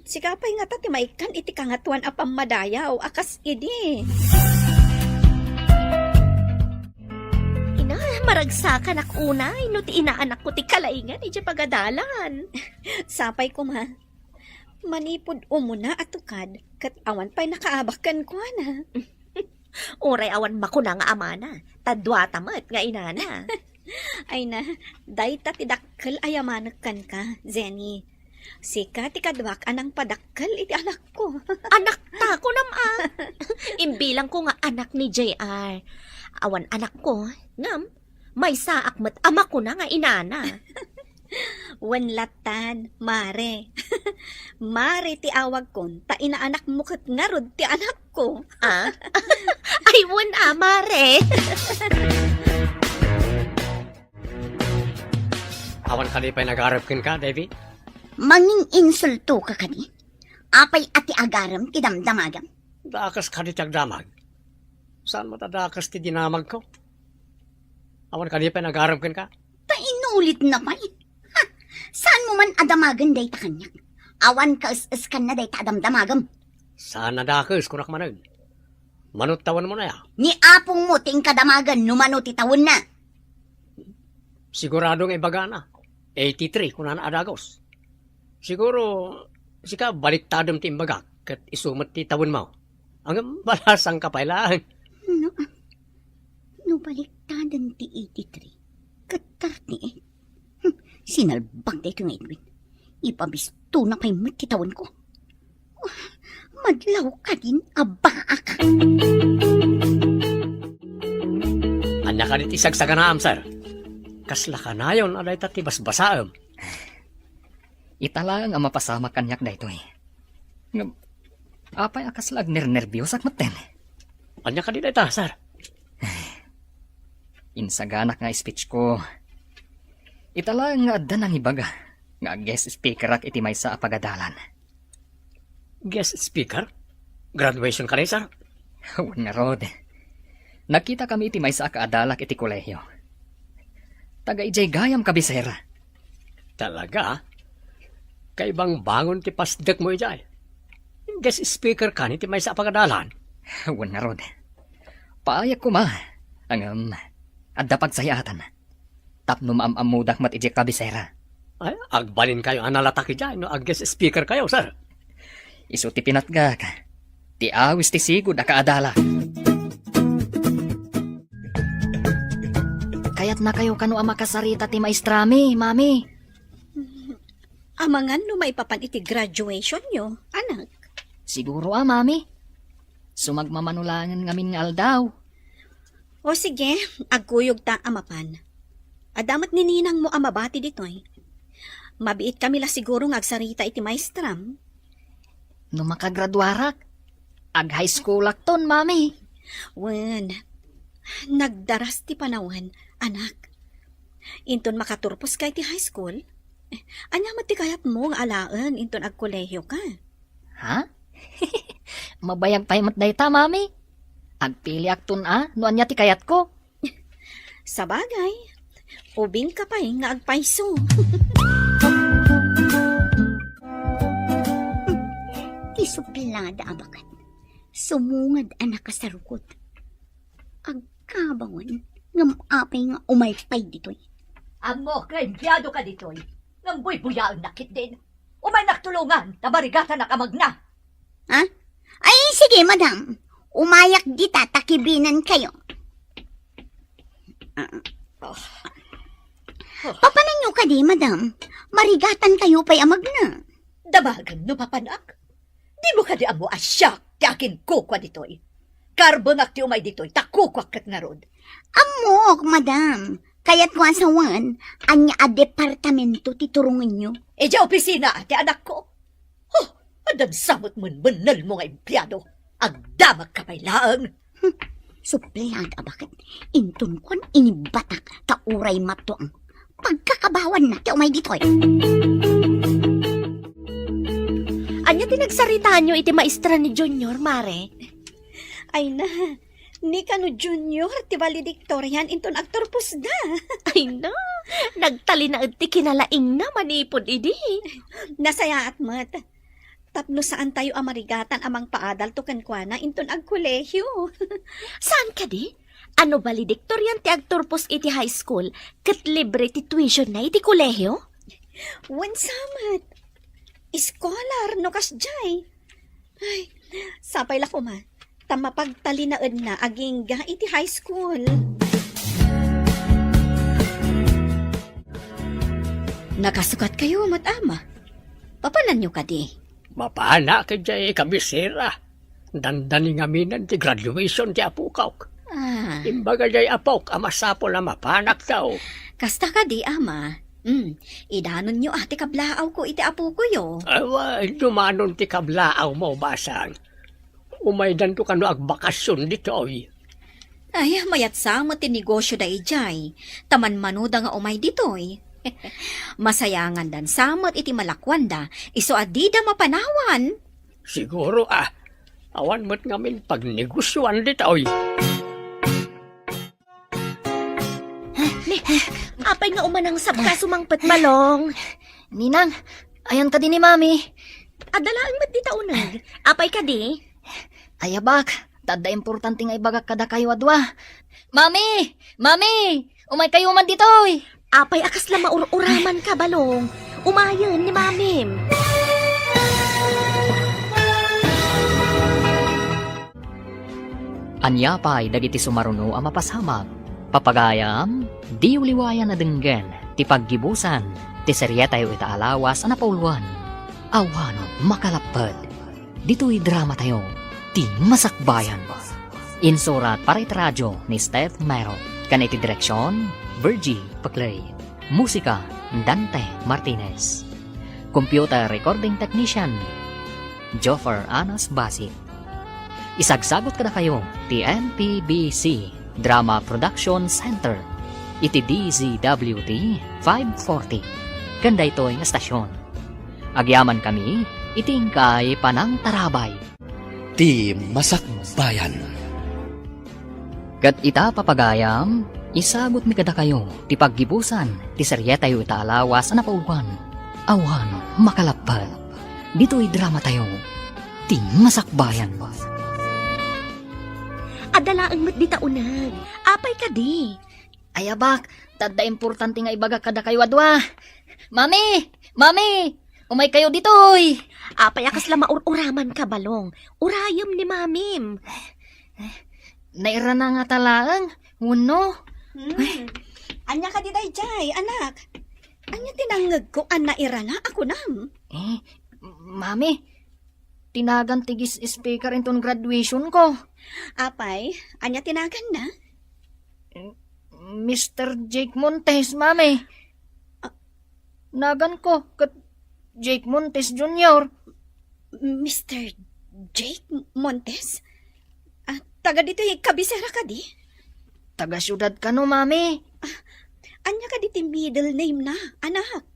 Sika pay ngata ti maikkan iti Kangatoan a Pammadayaw a kas idi. Ina, paragsakanak unay no ti inaanakko ti kalaingan idiay pagadalan. Sapay koma. Manipud umuna a tukad, ket awan pay nakaabak kenkuana. Uray awan makuna nga amana, ta duata met nga inana. Ay na, dayta ti dakkel a yamanek kenka, Jenny. Sika ti kaduak a nangpadakkel iti anakko. Anakta, kunam a. Imbilangko nga anak ni J R. Awan anakko, ngem maysaak met a makuna nga inana. Wen lattan, Mare. Mare ti awagkon, ta inaanakmo ket ngarud ti anakko. Ah? Ay, wen a, Mare. Awan kadi pay nagarem kenka, Davy? Mangin-insulto ka kadi? Apay a ti agarem ti damdamagam? Dakes kadi ti agdamag. Saan met a dakes ti dinamagko? Awan kadi pay nagarem kenka? Ta inulit na pay. Ha! Saan mo man a damagen dayta kaniak? Awan kaes-eskanna dayta a damdamagem. Saan a dakes, kunak manen. Mano ti tawenmo na ya? Ni apongmo ti inkadamagen no mano ti tawenna. Sigurado nga ibagana. Eighty-three, kunana a dagus. Siguro, sika baliktadem ti imbagak, ket isu met ti tawenmo. Ngem balasangka pay laeng. No, no baliktaden ti eighty-three, ket thirty-eight. Hmm, sinalbag daytoy nga Edwin. Ipabistona pay met ti tawenko. Madlaw kadin a baaka. Ania kadi ti sagsaganaam, sir? Kasla kanayon a dayta ti basbasaem. Ita laeng a mapasamak kaniak daytoy. Ngem, apay a kasla agnernerbiosak metten? Ania kadi dayta, sir? Insaganak nga speech ko. Ita laeng nga adda nangibaga nga guest speakerak iti maysa a pagadalan. Guest speaker? Graduation kadi, sir? Wen ngarud. Nagkitakami iti maysa a kaadalak iti kolehio. Taga idiay gayam kabisera. Talaga? Kaibangbangon ti pasdekmo idiay. Guest speaker kadi iti maysa a pagadalan? Wen ngarud. Paayek koma. Ngem, adda pagsayaatan. Tapno maam-ammodak met idiay kabisera. Ay, agbalinkayo a nalatak idiay no ag-guest speaker kayo, sir. Isu ti pinatgak. Ti awis ti sigud a kaadalak. Kayatnakayo kano a makasarita ti maestrami, Mami? Amangan no maipapan iti graduationyo, anak. Siguro a, Mami. Sumagmamano laengen ngamin nga aldaw. O sige, agkuyogta a mapan. Adda met ni ninangmo a mabati ditoy. Mabiitkami la siguro nga agsarita iti maestram. No makagraduarak, ag-high schoolakton, Mami. Wen, nagdaras ti panawen, anak. Inton makaturposka iti high school, ania met ti kayatmo nga alaen inton agkolehioka? Ha? Mabayag pay met dayta, Mami. Agpiliakton a no ania ti kayatko. Sabagay, ubingka pay nga agpayso. Ti suplada a baket, sumungad a nakasarukot. Agkabawan, ngem apay nga umay pay ditoy? Ammok nga empleyado ka ditoy, ngem buybuyaennak ketdin. Umaynak tulongan, ta marigatanak a magna. Ha? Ay, sige, madam. Umayak dita, ta kibinenkayo. Ah. Oh. Papananyo kadi, madam? Marigatankayo pay a magna. Damagen no papanak? Dimo kadi ammo a siak ti akinkukua ditoy? Karbennak ti umay ditoy, ta kukuak ket ngarud. Ammok, madam. Kayatko a sawen, ania a departamento ti turongenyo? Idiay opisina ti anakko. Huh, adda sa met menmennelmo nga empleyado. Agdamagka pay laeng. Hmm, suplada a baket. Inton kuan inibatak ta uray matuang. Pagkakabawanna ti umay ditoy. Ania ti nagsaritaanyo iti maestra ni Junior, Mare? Ay na, ni kano Junior ti valedictorian inton agturposda. Ay na, nagtalinaed ti kinalaingna manipud idi. Nasayaat met. Tapno saantayo a marigatan a mangpaadalto kenkuana inton agkolehio. Saan kadi? Ano, valedictorian ti agturpos iti high school ket libre ti tuition na iti kolehio? Wen sa met. Scholar no kasdiay. Ay, sapay la koma ta mapagtalinaedna agingga iti high school. Nakasukat kayo met, Ama. Papananyo kadi? Mapana kadiay kabisera. Dandani ngamin ti graduation ti apokak. Ah. Imbaga diay apok a masapul a mapanak daw. Kasta kadi, Ama. Hmm, idanonyo a ti kablaawko iti apokoyo. Awa, dumanon ti kablaawmo, Basang. Umaydanto kano agbakasyon ditoy. Ay, mayat sa met ti negosyo da idiay. Ta manmanoda nga umay ditoy. Masayangandan sa met iti malakuanda, isu a dida mapanawan. Siguro, ah, awan met ngamin pagnegosioan ditoy. Ni, apay nga umanangsapka sumangpet, Balong? Ninang, ayan kadi ni Mami? Adda laeng met dita uneg. Apay kadi? Ayabak, ta adda importante nga ibagak kadakayo a dua. Mami! Mami! Umay kayo man ditoy! Apay a kasla maur-uraman ka, Balong? Umayen ni Mamim. Ania pay dagiti sumaruno a mapasamak? Papagayam, diyo liwayan a denggen ti paggibusan ti serietayo ita a lawas a napauluan. Awan makalapped. Ditoy dramatayo, ti Masakbayan. Insurat para iti radio ni Steph Mero, ken iti direksion, Virgie Paclay. Musika, Dante Martinez. Computer recording technician, Joffer Anas Basit. Isagsagut kadakayo ti M P B C Drama Production Center iti D Z W T five forty ken daytoy nga estasion. Agyamankami iti inkay panangtarabay. Ti Masakbayan. Ket ita, papagayam, isagutmi kadakayo ti paggibusan ti serietayo ita a lawas a napauluan. Awan makalapped. Ditoy dramatayo, ti Masakbayan. Adda laeng met dita uneg. Apay kadi? Ayabak, ta adda importante nga ibagak kadakayo a dua. Mami! Mami! Umay kayo ditoy! Apay a kasla maur-uraman ka, Balong? Urayem ni Mamim. Nairana ngata laeng, wenno? Hmm. Ania kadi daydiay, anak? Ania ti nangngegko a nairana a kunam? Eh, Mami, tinagan ti guest speaker inton graduation ko. Apay, ania tinaganna? Mister Jake Montes, Mami. Ah. Naganko ket Jake Montes Junior. Mister Jake Montes? Ah, taga ditoy kabisera kadi? Taga siudad kano, Mami. Ah, ania kadi ti middle name na, anak?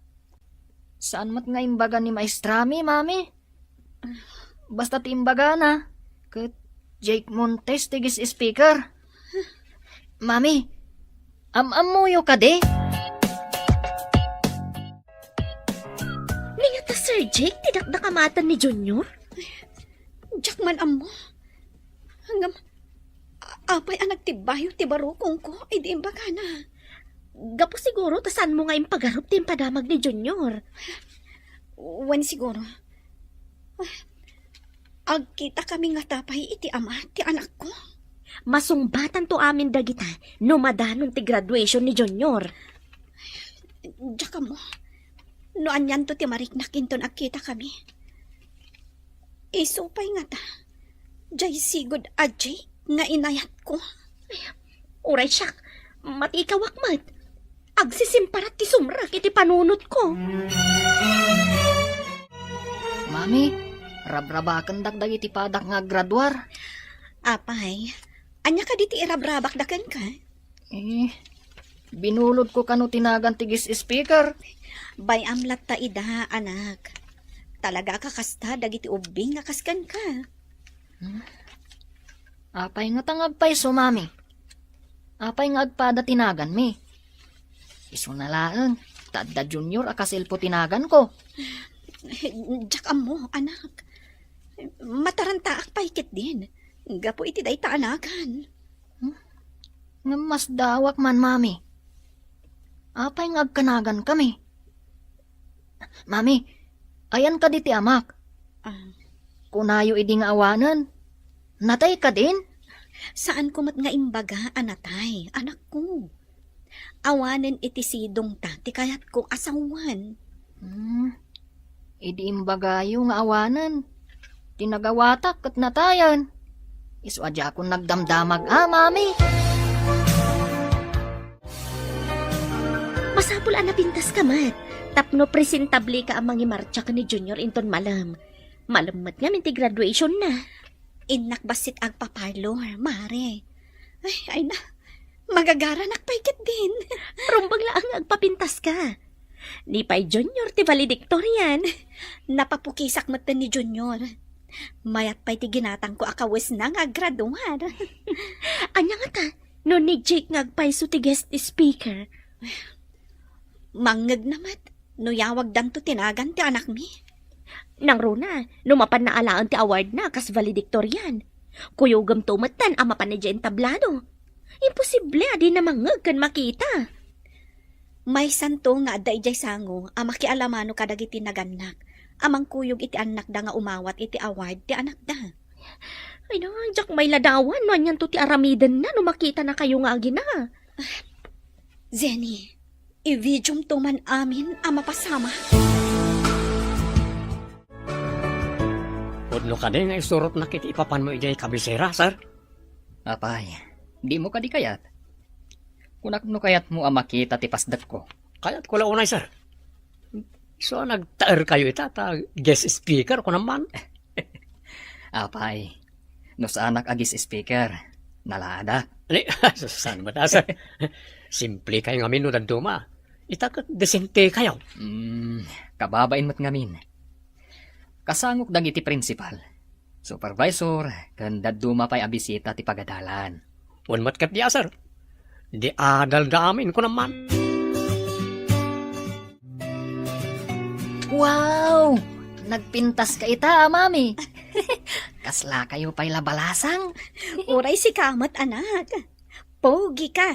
Saan met nga imbaga ni maestrami, Mami? Basta ti imbagana, ket Jake Montes ti guest speaker. Mami, am-ammoyo kadi? Ni ngata Sir Jake ti dakdakamaten ni Junior? Diak man ammo. Ngem, a-, apay a nagtibbayo ti barukongko idi imbagana? Gapu siguro ta saanmo nga impagarup ti impadamag ni Junior. Wen siguro. Agkitakami ngata pay iti ama ti anakko? Masungbatanto amin dagita no madanon ti graduation ni Junior. Diak ammo no anianto ti mariknak inton agkitakami. Isu pay ngata, diay sigud a Jake nga inayatko. Uray siak, matikawak met. Agsisimparat ti sumrek iti panunotko. Mami, rabrabakendak dagiti padak nga aggraduar. Apay, ania kadi ti irabrabakda kenka? Eh, binulodko kano ti nagan ti guest speaker. Bay-am latta ida, anak. Talaga a kakasta dagiti ubbing nga kas kenka. Hmm? Apay ngata nga agpayso, Mami? Apay nga agpada ti naganmi? Isuna laeng, ta adda Junior a kaselpo ti naganko. Diak ammo, anak. Matarantaak pay ketdin, gapu iti dayta a nagan. Hmm? Ngem masdaawak man, Mami. Apay nga agkanagankami? Mami, ayan kadi ti amak? Ah. Kunayo idi nga awanen. Natay kadin? Saanko met nga imbaga a natay, anakko. Awanen iti sidongta ti kayatko a sawen. Hmm. Idi imbagayo nga awanen, ti nagawatak ket natayen. Isu a diakon nagdamdamag a, Mami. Masapul a napintaska met, tapno presentableka a mangimartsa ken ni Junior inton malem. Malem met ngamin ti graduationna. Innak bassit agpa-parlor, Mare. Ay, ay na, magagaranak pay ketdin. Rumbeng laeng nga agpapintaska. Ni pay Junior ti valedictorian. Napapukisak metten ni Junior. Mayat pay ti ginatangko a kawesna nga aggraduar. Ania ngata, no ni Jake nga agpayso ti guest speaker? Mangngegna met no yawagdanto ti nagan ti anakmi. Nangruna, no mapanna alaen ti awardna kas valedictorian. Kuyogemto metten a mapan idiay entablado. Imposible a dina mangngeg ken makita. Maysanto nga adda idiay sango a makialamano kadagiti nagannak a mangkuyog iti annakda nga umawat iti award ti anakda. Ay na, diak mailadawan no anianto ti aramidenna no makitanakayo nga agina. Zenny, i-videomto man amin a mapasamak. Pudno kadi nga isurotnak iti ipapanmo idiay kabisera, sir? Apay, dimo kadi kayat? Kunak no kayatmo a makita ti pasdekko. Kayatko la unay, sir. So, nagtaerkayo ita ta guest speaker, kunam man? Apay, no saanak a guest speaker, nalaadak. Ni, saan met, sir? Simple kayo ngamin no dadduma. Ita ket desente kayo. Mm, kababain met ngamin. Kasangok dagiti principal, supervisor, ken dadduma pay a bisita ti pagadalan. Wen met ket dia, sir. Di adal da amin, kunam man. Wow! Nagpintaska ita, a, Mami. Kaslakayo pay la balasang. Uray sika met, anak. Pogi ka.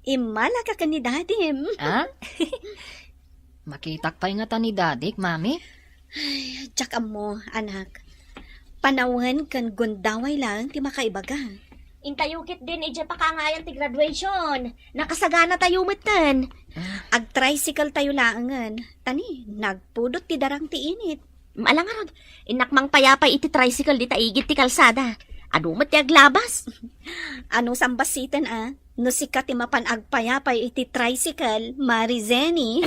Immala ka ken ni dadim. Ah? Makitak pay ngata ni dadik, Mami? Ay, diak ammo, anak. Panawen ken gundaway laeng ti makaibaga. Intayo ketdin idiay pakangayan ti graduation. Nakasaganatayo metten. Ah. Ag-tricycle tayo laengen. Tani, nagpudot ti darang ti init. Ala ngarud, innak mangpayapay iti tricycle dita igid ti kalsada. Adu met ti aglabas. Ano sambassiten a? No sika ti mapan agpayapay iti tricycle, Mari Zenny.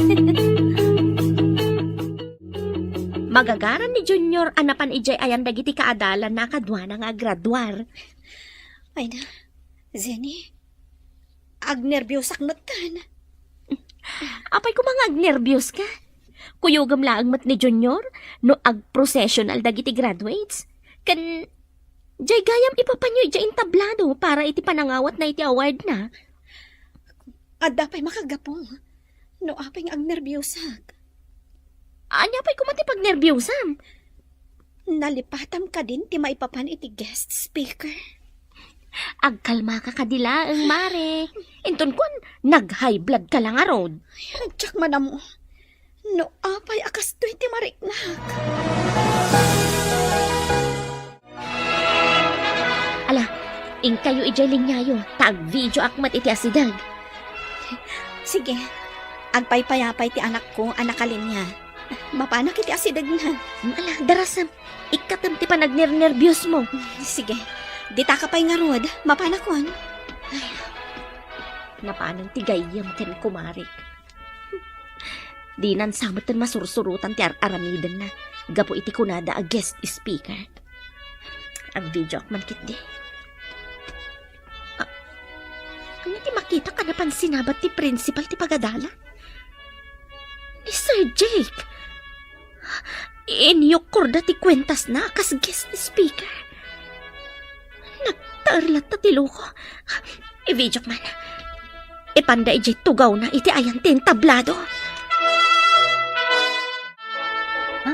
Magagaran ni Junior a napan idiay ayan dagiti kaadalanna a kaduana nga aggraduar. Ay na, Zenny, agnerbiosak metten. Apay koma nga agnerbios ka? Kuyogem laeng met ni Junior no agprocessional dagiti graduates. Ken, jay gayam ipapanyo idiay entablado para iti panangawatna iti awardna. Adda pay makagapu. No apay nga agnerbiosak. Ania pay koma ti pagnerbiosam? Nalipatam kadin ti maipapan iti guest speaker? Agkalmaka kadi laeng, Mare. Inton kuan, nag-high blood ka la ngarud. Ay, diak man ammo. No apay a kastoy ti mariknak. Ala, inkayo idiay liniayo, ta agvideoak met iti asideg. Sige, agpaypayapay ti anakko a nakalinia. Mapanak iti asidegna. Ala, darasem, ikkatem ti panagnernerbiosmo. Sige, ditaka pay ngarud, mapanakon. Ay, napanen ti gayyem ken kumarik. Dinan sa metten masursurotan ti ar-aramidenna gapu iti kunada a guest speaker. Agvideoak man ketdi. Ah, ania ti makitak a napan sinabat ti principal ti pagadalan? Ni Sir Jake! Inyukkorda ti kuentasna a kas guest speaker. Nagtaer latta ti loko. I-videok man. Ipanda idiay tugawna iti ayan ti entablado. Ha?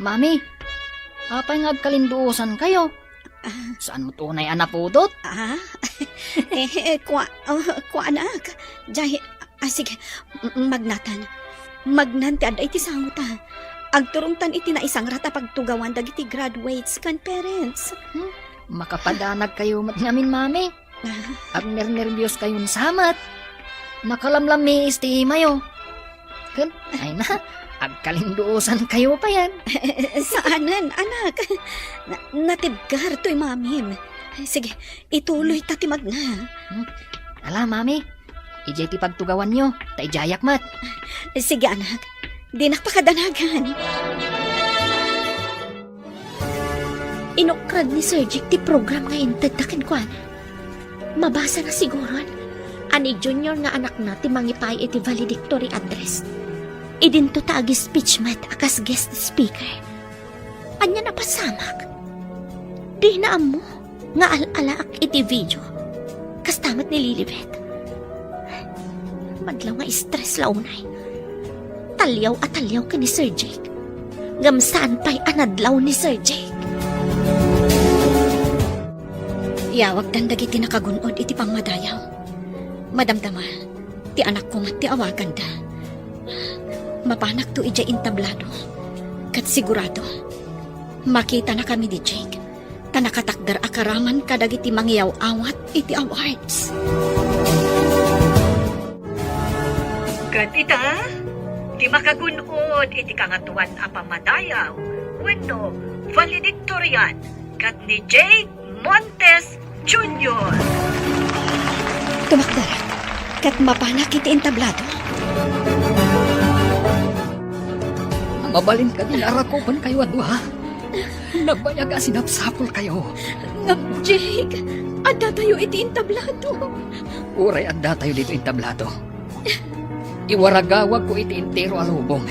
Mami, apay nga agkalinduosankayo? Ah. Saan met unay a napudot? Ah? Eh, eh, kua-, ah, kuanak. Jay, ah, sige, m-, magnatan. Magnan ti adda iti sango ta. Agturongtan iti naisangrat a pagtugawan dagiti graduates ken parents. Hmm? Makapadanag kayo met ngamin, Mami. Ah. Agnernerbios kayon sa met. Nakalamlammiis ti imayo. Ken, ay na, agkalinduosan kayo payen. Saanen, anak. Na-, natibker toy mamim. Sige, ituloy ta ti magna. Hmm. Ala, Mami, idiay ti pagtugawanyo, ta idiayak met. Sige, anak. Dinak pakadanagan. Inukran ni Sir Jake ti program nga intedda kenkuana. Mabasana siguron a ni Junior nga anakna ti mangipaay iti valedictory address. Idinto ta agi-speech met a kas guest speaker. Ania napasamak? Dina ammo nga al-alaak iti video. Kasta met ni Lilibet. Madlaw nga stress la unay. Taliaw a taliaw ken ni Sir Jake. Ngem saan pay a nadlaw ni Sir Jake. Iyawagdan dagiti nakagun-od iti pammadayaw. Madamdama, ti anakko met ti awaganda. Mapanakto idiay entablado. Ket sigurado, makitanakami ni Jake. Ta nakatakder a karaman kadagiti mangiyaw-awat iti awards. Ket ita, ti makagun-od iti Kangatoan a Pammadayaw wenno valedictorian ket ni Jake Montes Junior. Tumakder, ket mapanak iti entablado. Mabalin kadi nga arakupenkayo a dua? Nabayag a sinapsapulkayo. Ngem, Jake, addatayo iti entablado. Uray addatayo ditoy entablado, iwaragawagko iti entero a lubong.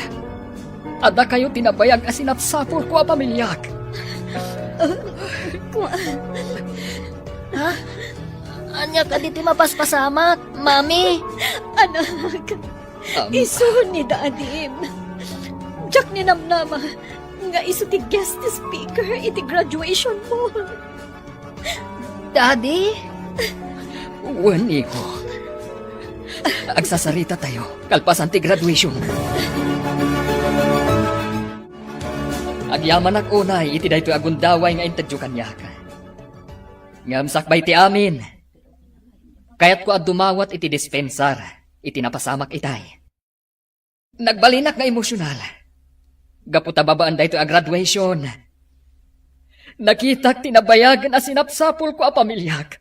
Addakayo ti nabayag a sinapsapulko a pamiliak. Kua- Ha? Ania kadi ti mapaspasamak, Mami? Anak, Am- isu ni Dadim. Diak ninamnama nga isu ti guest speaker iti graduation mo. Daddy? Wen, iho. Agsasaritatayo kalpasan ti graduation. Agyamanak unay iti daytoy a gundaway nga intedyo kaniak. Ngem sakbay ti amin, kayatko a dumawat iti dispensar iti napasamak itay. Nagbalinak nga emosyonal. Gapu ta babaen daytoy a graduation, nakitak ti nabayagen a sinapsapulko a pamiliak.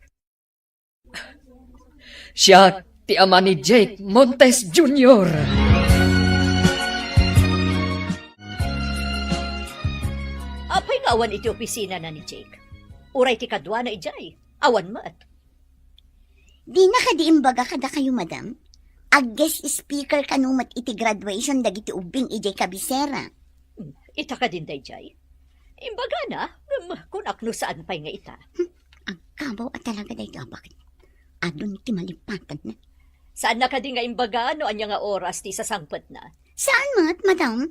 Siak ti ama ni Jake Montes Junior. Apay nga awan iti opisina na ni Jake? Uray ti kaduana idiay? Awan met. Dina kadi imbaga kadakayo, madam? Ag-guest speaker kano met iti graduation dagiti ubbing idiay kabisera. Hmm, ita kadin daydiay? Imbagana, ngem kunak no saan pay nga ita. Hmm, agkabaw a talaga daytoy a baket. Adun ti malipatanna. Saanna kadi nga imbaga no ania nga oras ti sasangpetna? Saan met, madam?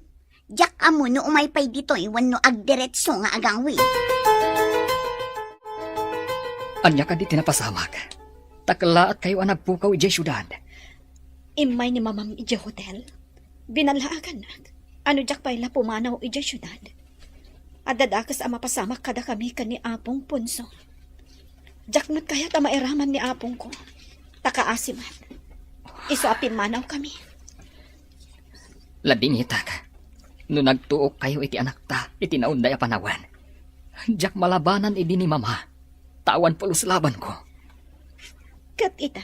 Diak ammo no umay pay ditoy wenno agdiretso nga agawid. Ania kadi ti napasamak? Ta kellaatkayo a nagpukaw idiay siudad. Immay ni Mamam idiay hotel. Binallaagannak. Ano diak pay la pumanaw idiay siudad? Adda dakes a mapasamak kadakami ken ni Apong Ponso. Diak met kayat a mairaman ni apongko. Ta kaasi met. Isu a pimmanawkami. Ladingitak no nagtuokkayo iti anakta iti naunday a panawen. Diak malabanan idi ni Mama, ta awan pulos labanko. Ket ita,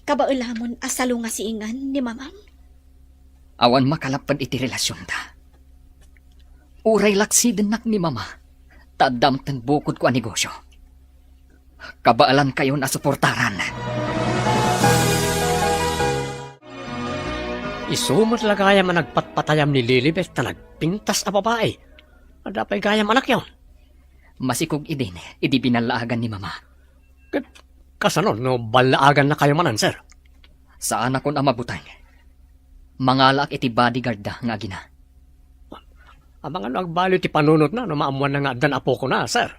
kabaelamon a salungasingen ni Mamam? Awan makalapped iti relasionta. Uray laksidennak ni Mama, ta adda met bukodko a negosio. Kabaelankayon a suportaran. Isu met la gayam a nagpatpatayam ni Lilibet ta nagpintas a babai. Adda pay gayam anakyo? Masikog idin idi binallaagan ni Mama. Ket kasano no ballaagannakayo manen, sir? Saanakon a mabuteng. Mangalaak iti bodyguardda nga agina. Amangan no agbaliw ti panunotna no maammoanna nga addan apokona, sir?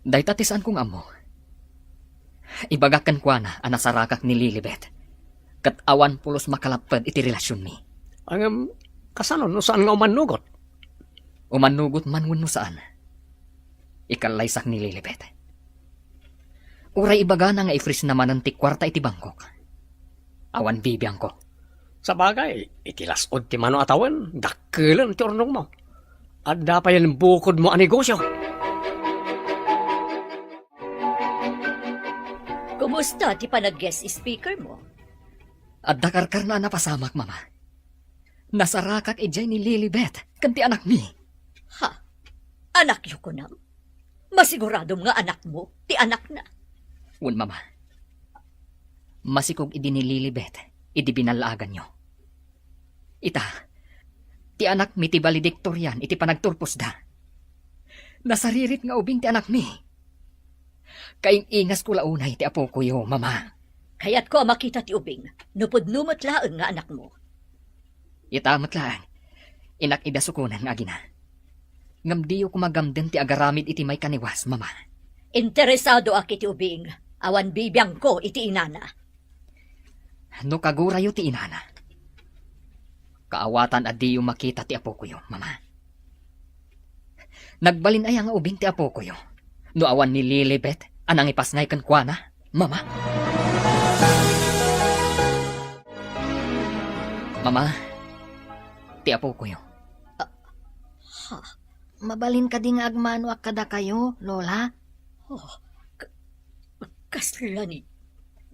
Dayta ti saanko nga ammo. Ibagak kenkuana a nasarakak ni Lilibet, ket awan pulos makalapped iti relasionmi. Ngem, kasano no saan nga umannugot? Umannugot man wenno saan, ikallaysak ni Lilibet. Uray ibagana nga i-freeze na manen ti kuarta iti bangkok. Awan bibiangko. Sabagay, iti las-ud ti mano a tawen, dakkelen ti urnongmo. Adda payen bukodmo a negosio. Kumusta ti panag-guest speaker mo? Adda karkarna a napasamak, Mama. Nasarakak idiay ni Lilibet ken ti anakmi. Ha? Anakyo kunam? Masiguradom nga anakmo ti anakna? Wen, Mama. Masikog idi ni Lilibet idi binallaaganyo. Ita, ti anakmi ti valedictorian iti panagturposda. Nasaririt nga ubing ti anakmi. Kaing-ingasko la unay ti apokoyo, Mama. Kayatko a makita ti ubing, no pudno met laeng nga anakmo. Ita met laeng, innak ida sukonen nga agina. Ngem diyo koma gamden ti agaramid iti maikaniwas, Mama. Interesadoak iti ubing, awan bibiangko iti inana. No kagurayo ti inana, kaawatan a diyo makita ti apokoyo, Mama. Nagbalin aya nga ubing ti apokoyo no awan ni Lilibet a nangipasngay kenkuana, Mama? Mama, ti apokoyo. Ah, ha? Mabalin kadi nga agmanoak kadakayo, Lola? Oh, k-, kasla ni,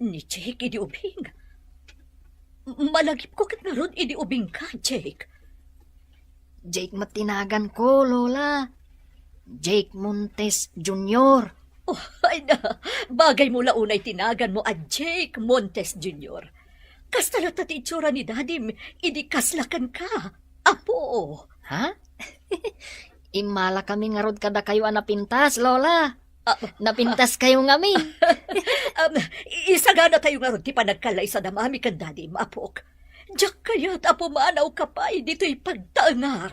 ni Jake idi ubing. Malagipko ket ngarud idi ubingka, Jake. Jake met ti naganko, Lola. Jake Montes Junior. Oh, ay na, bagay mo la unay ti naganmo a Jake Montes Junior. Kasta latta ti itsura ni Dadim idi kasla kenka, Apo. Ha? Immalakami ngarud kadakayo a napintas, Lola. Ah. Napintaskayo ngamin. Um, isaganatayo ngarud ti panagkallaysada Mami ken Dadim, Apok. Diak kayat a pumanawka pay ditoy pagtaengak.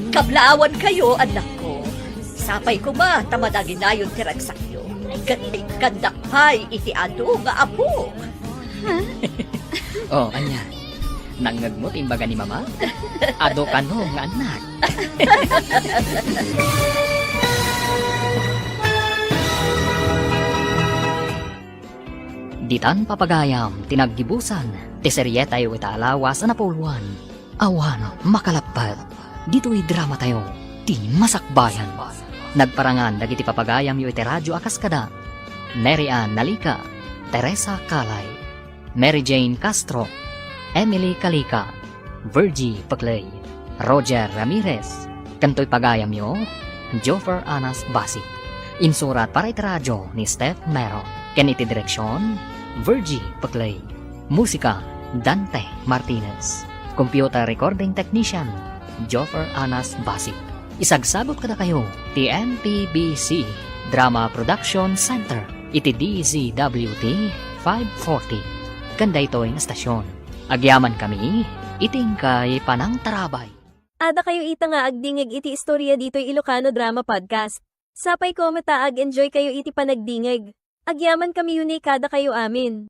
Kablaawankayo, annakko. Sapay koma ta madaginayon ti ragsakyo. Ket ikkandak pay iti adu nga apo. Oh, ania? Nangngegmo ti imbaga ni Mama? Adu kano nga annak. Ditan papagayam ti naggibusan ti serietayo ita a lawas a napuloan. Awan makalapped ditoy dramatayo, ti Masakbayan. Nagparangan dagiti papagayamyo iti radio a kas kada Mary Ann Nalica, Teresa Calay, Mary Jane Castro, Emily Calica, Virgie Peclay, Roger Ramirez, ken toy pagayamyo, Joffer Anas Basi. Insurat para iti radio ni Steph Mero, ken iti direksion, Virgie Peclay. Musika, Dante Martinez. Computer recording technician, Joffer Anas Basi. Isagsagut kadakayo ti M P B C Drama Production Center iti D Z W T five forty ken daytoy nga estasion. Agyamankami iti inkay panangtarabay. Adda kayo ita nga agdingig iti istorya ditoy Ilocano Drama Podcast. Sapay koma ta ag-enjoy kayo iti panagdingig. Agyamankami unay kadakayo amin.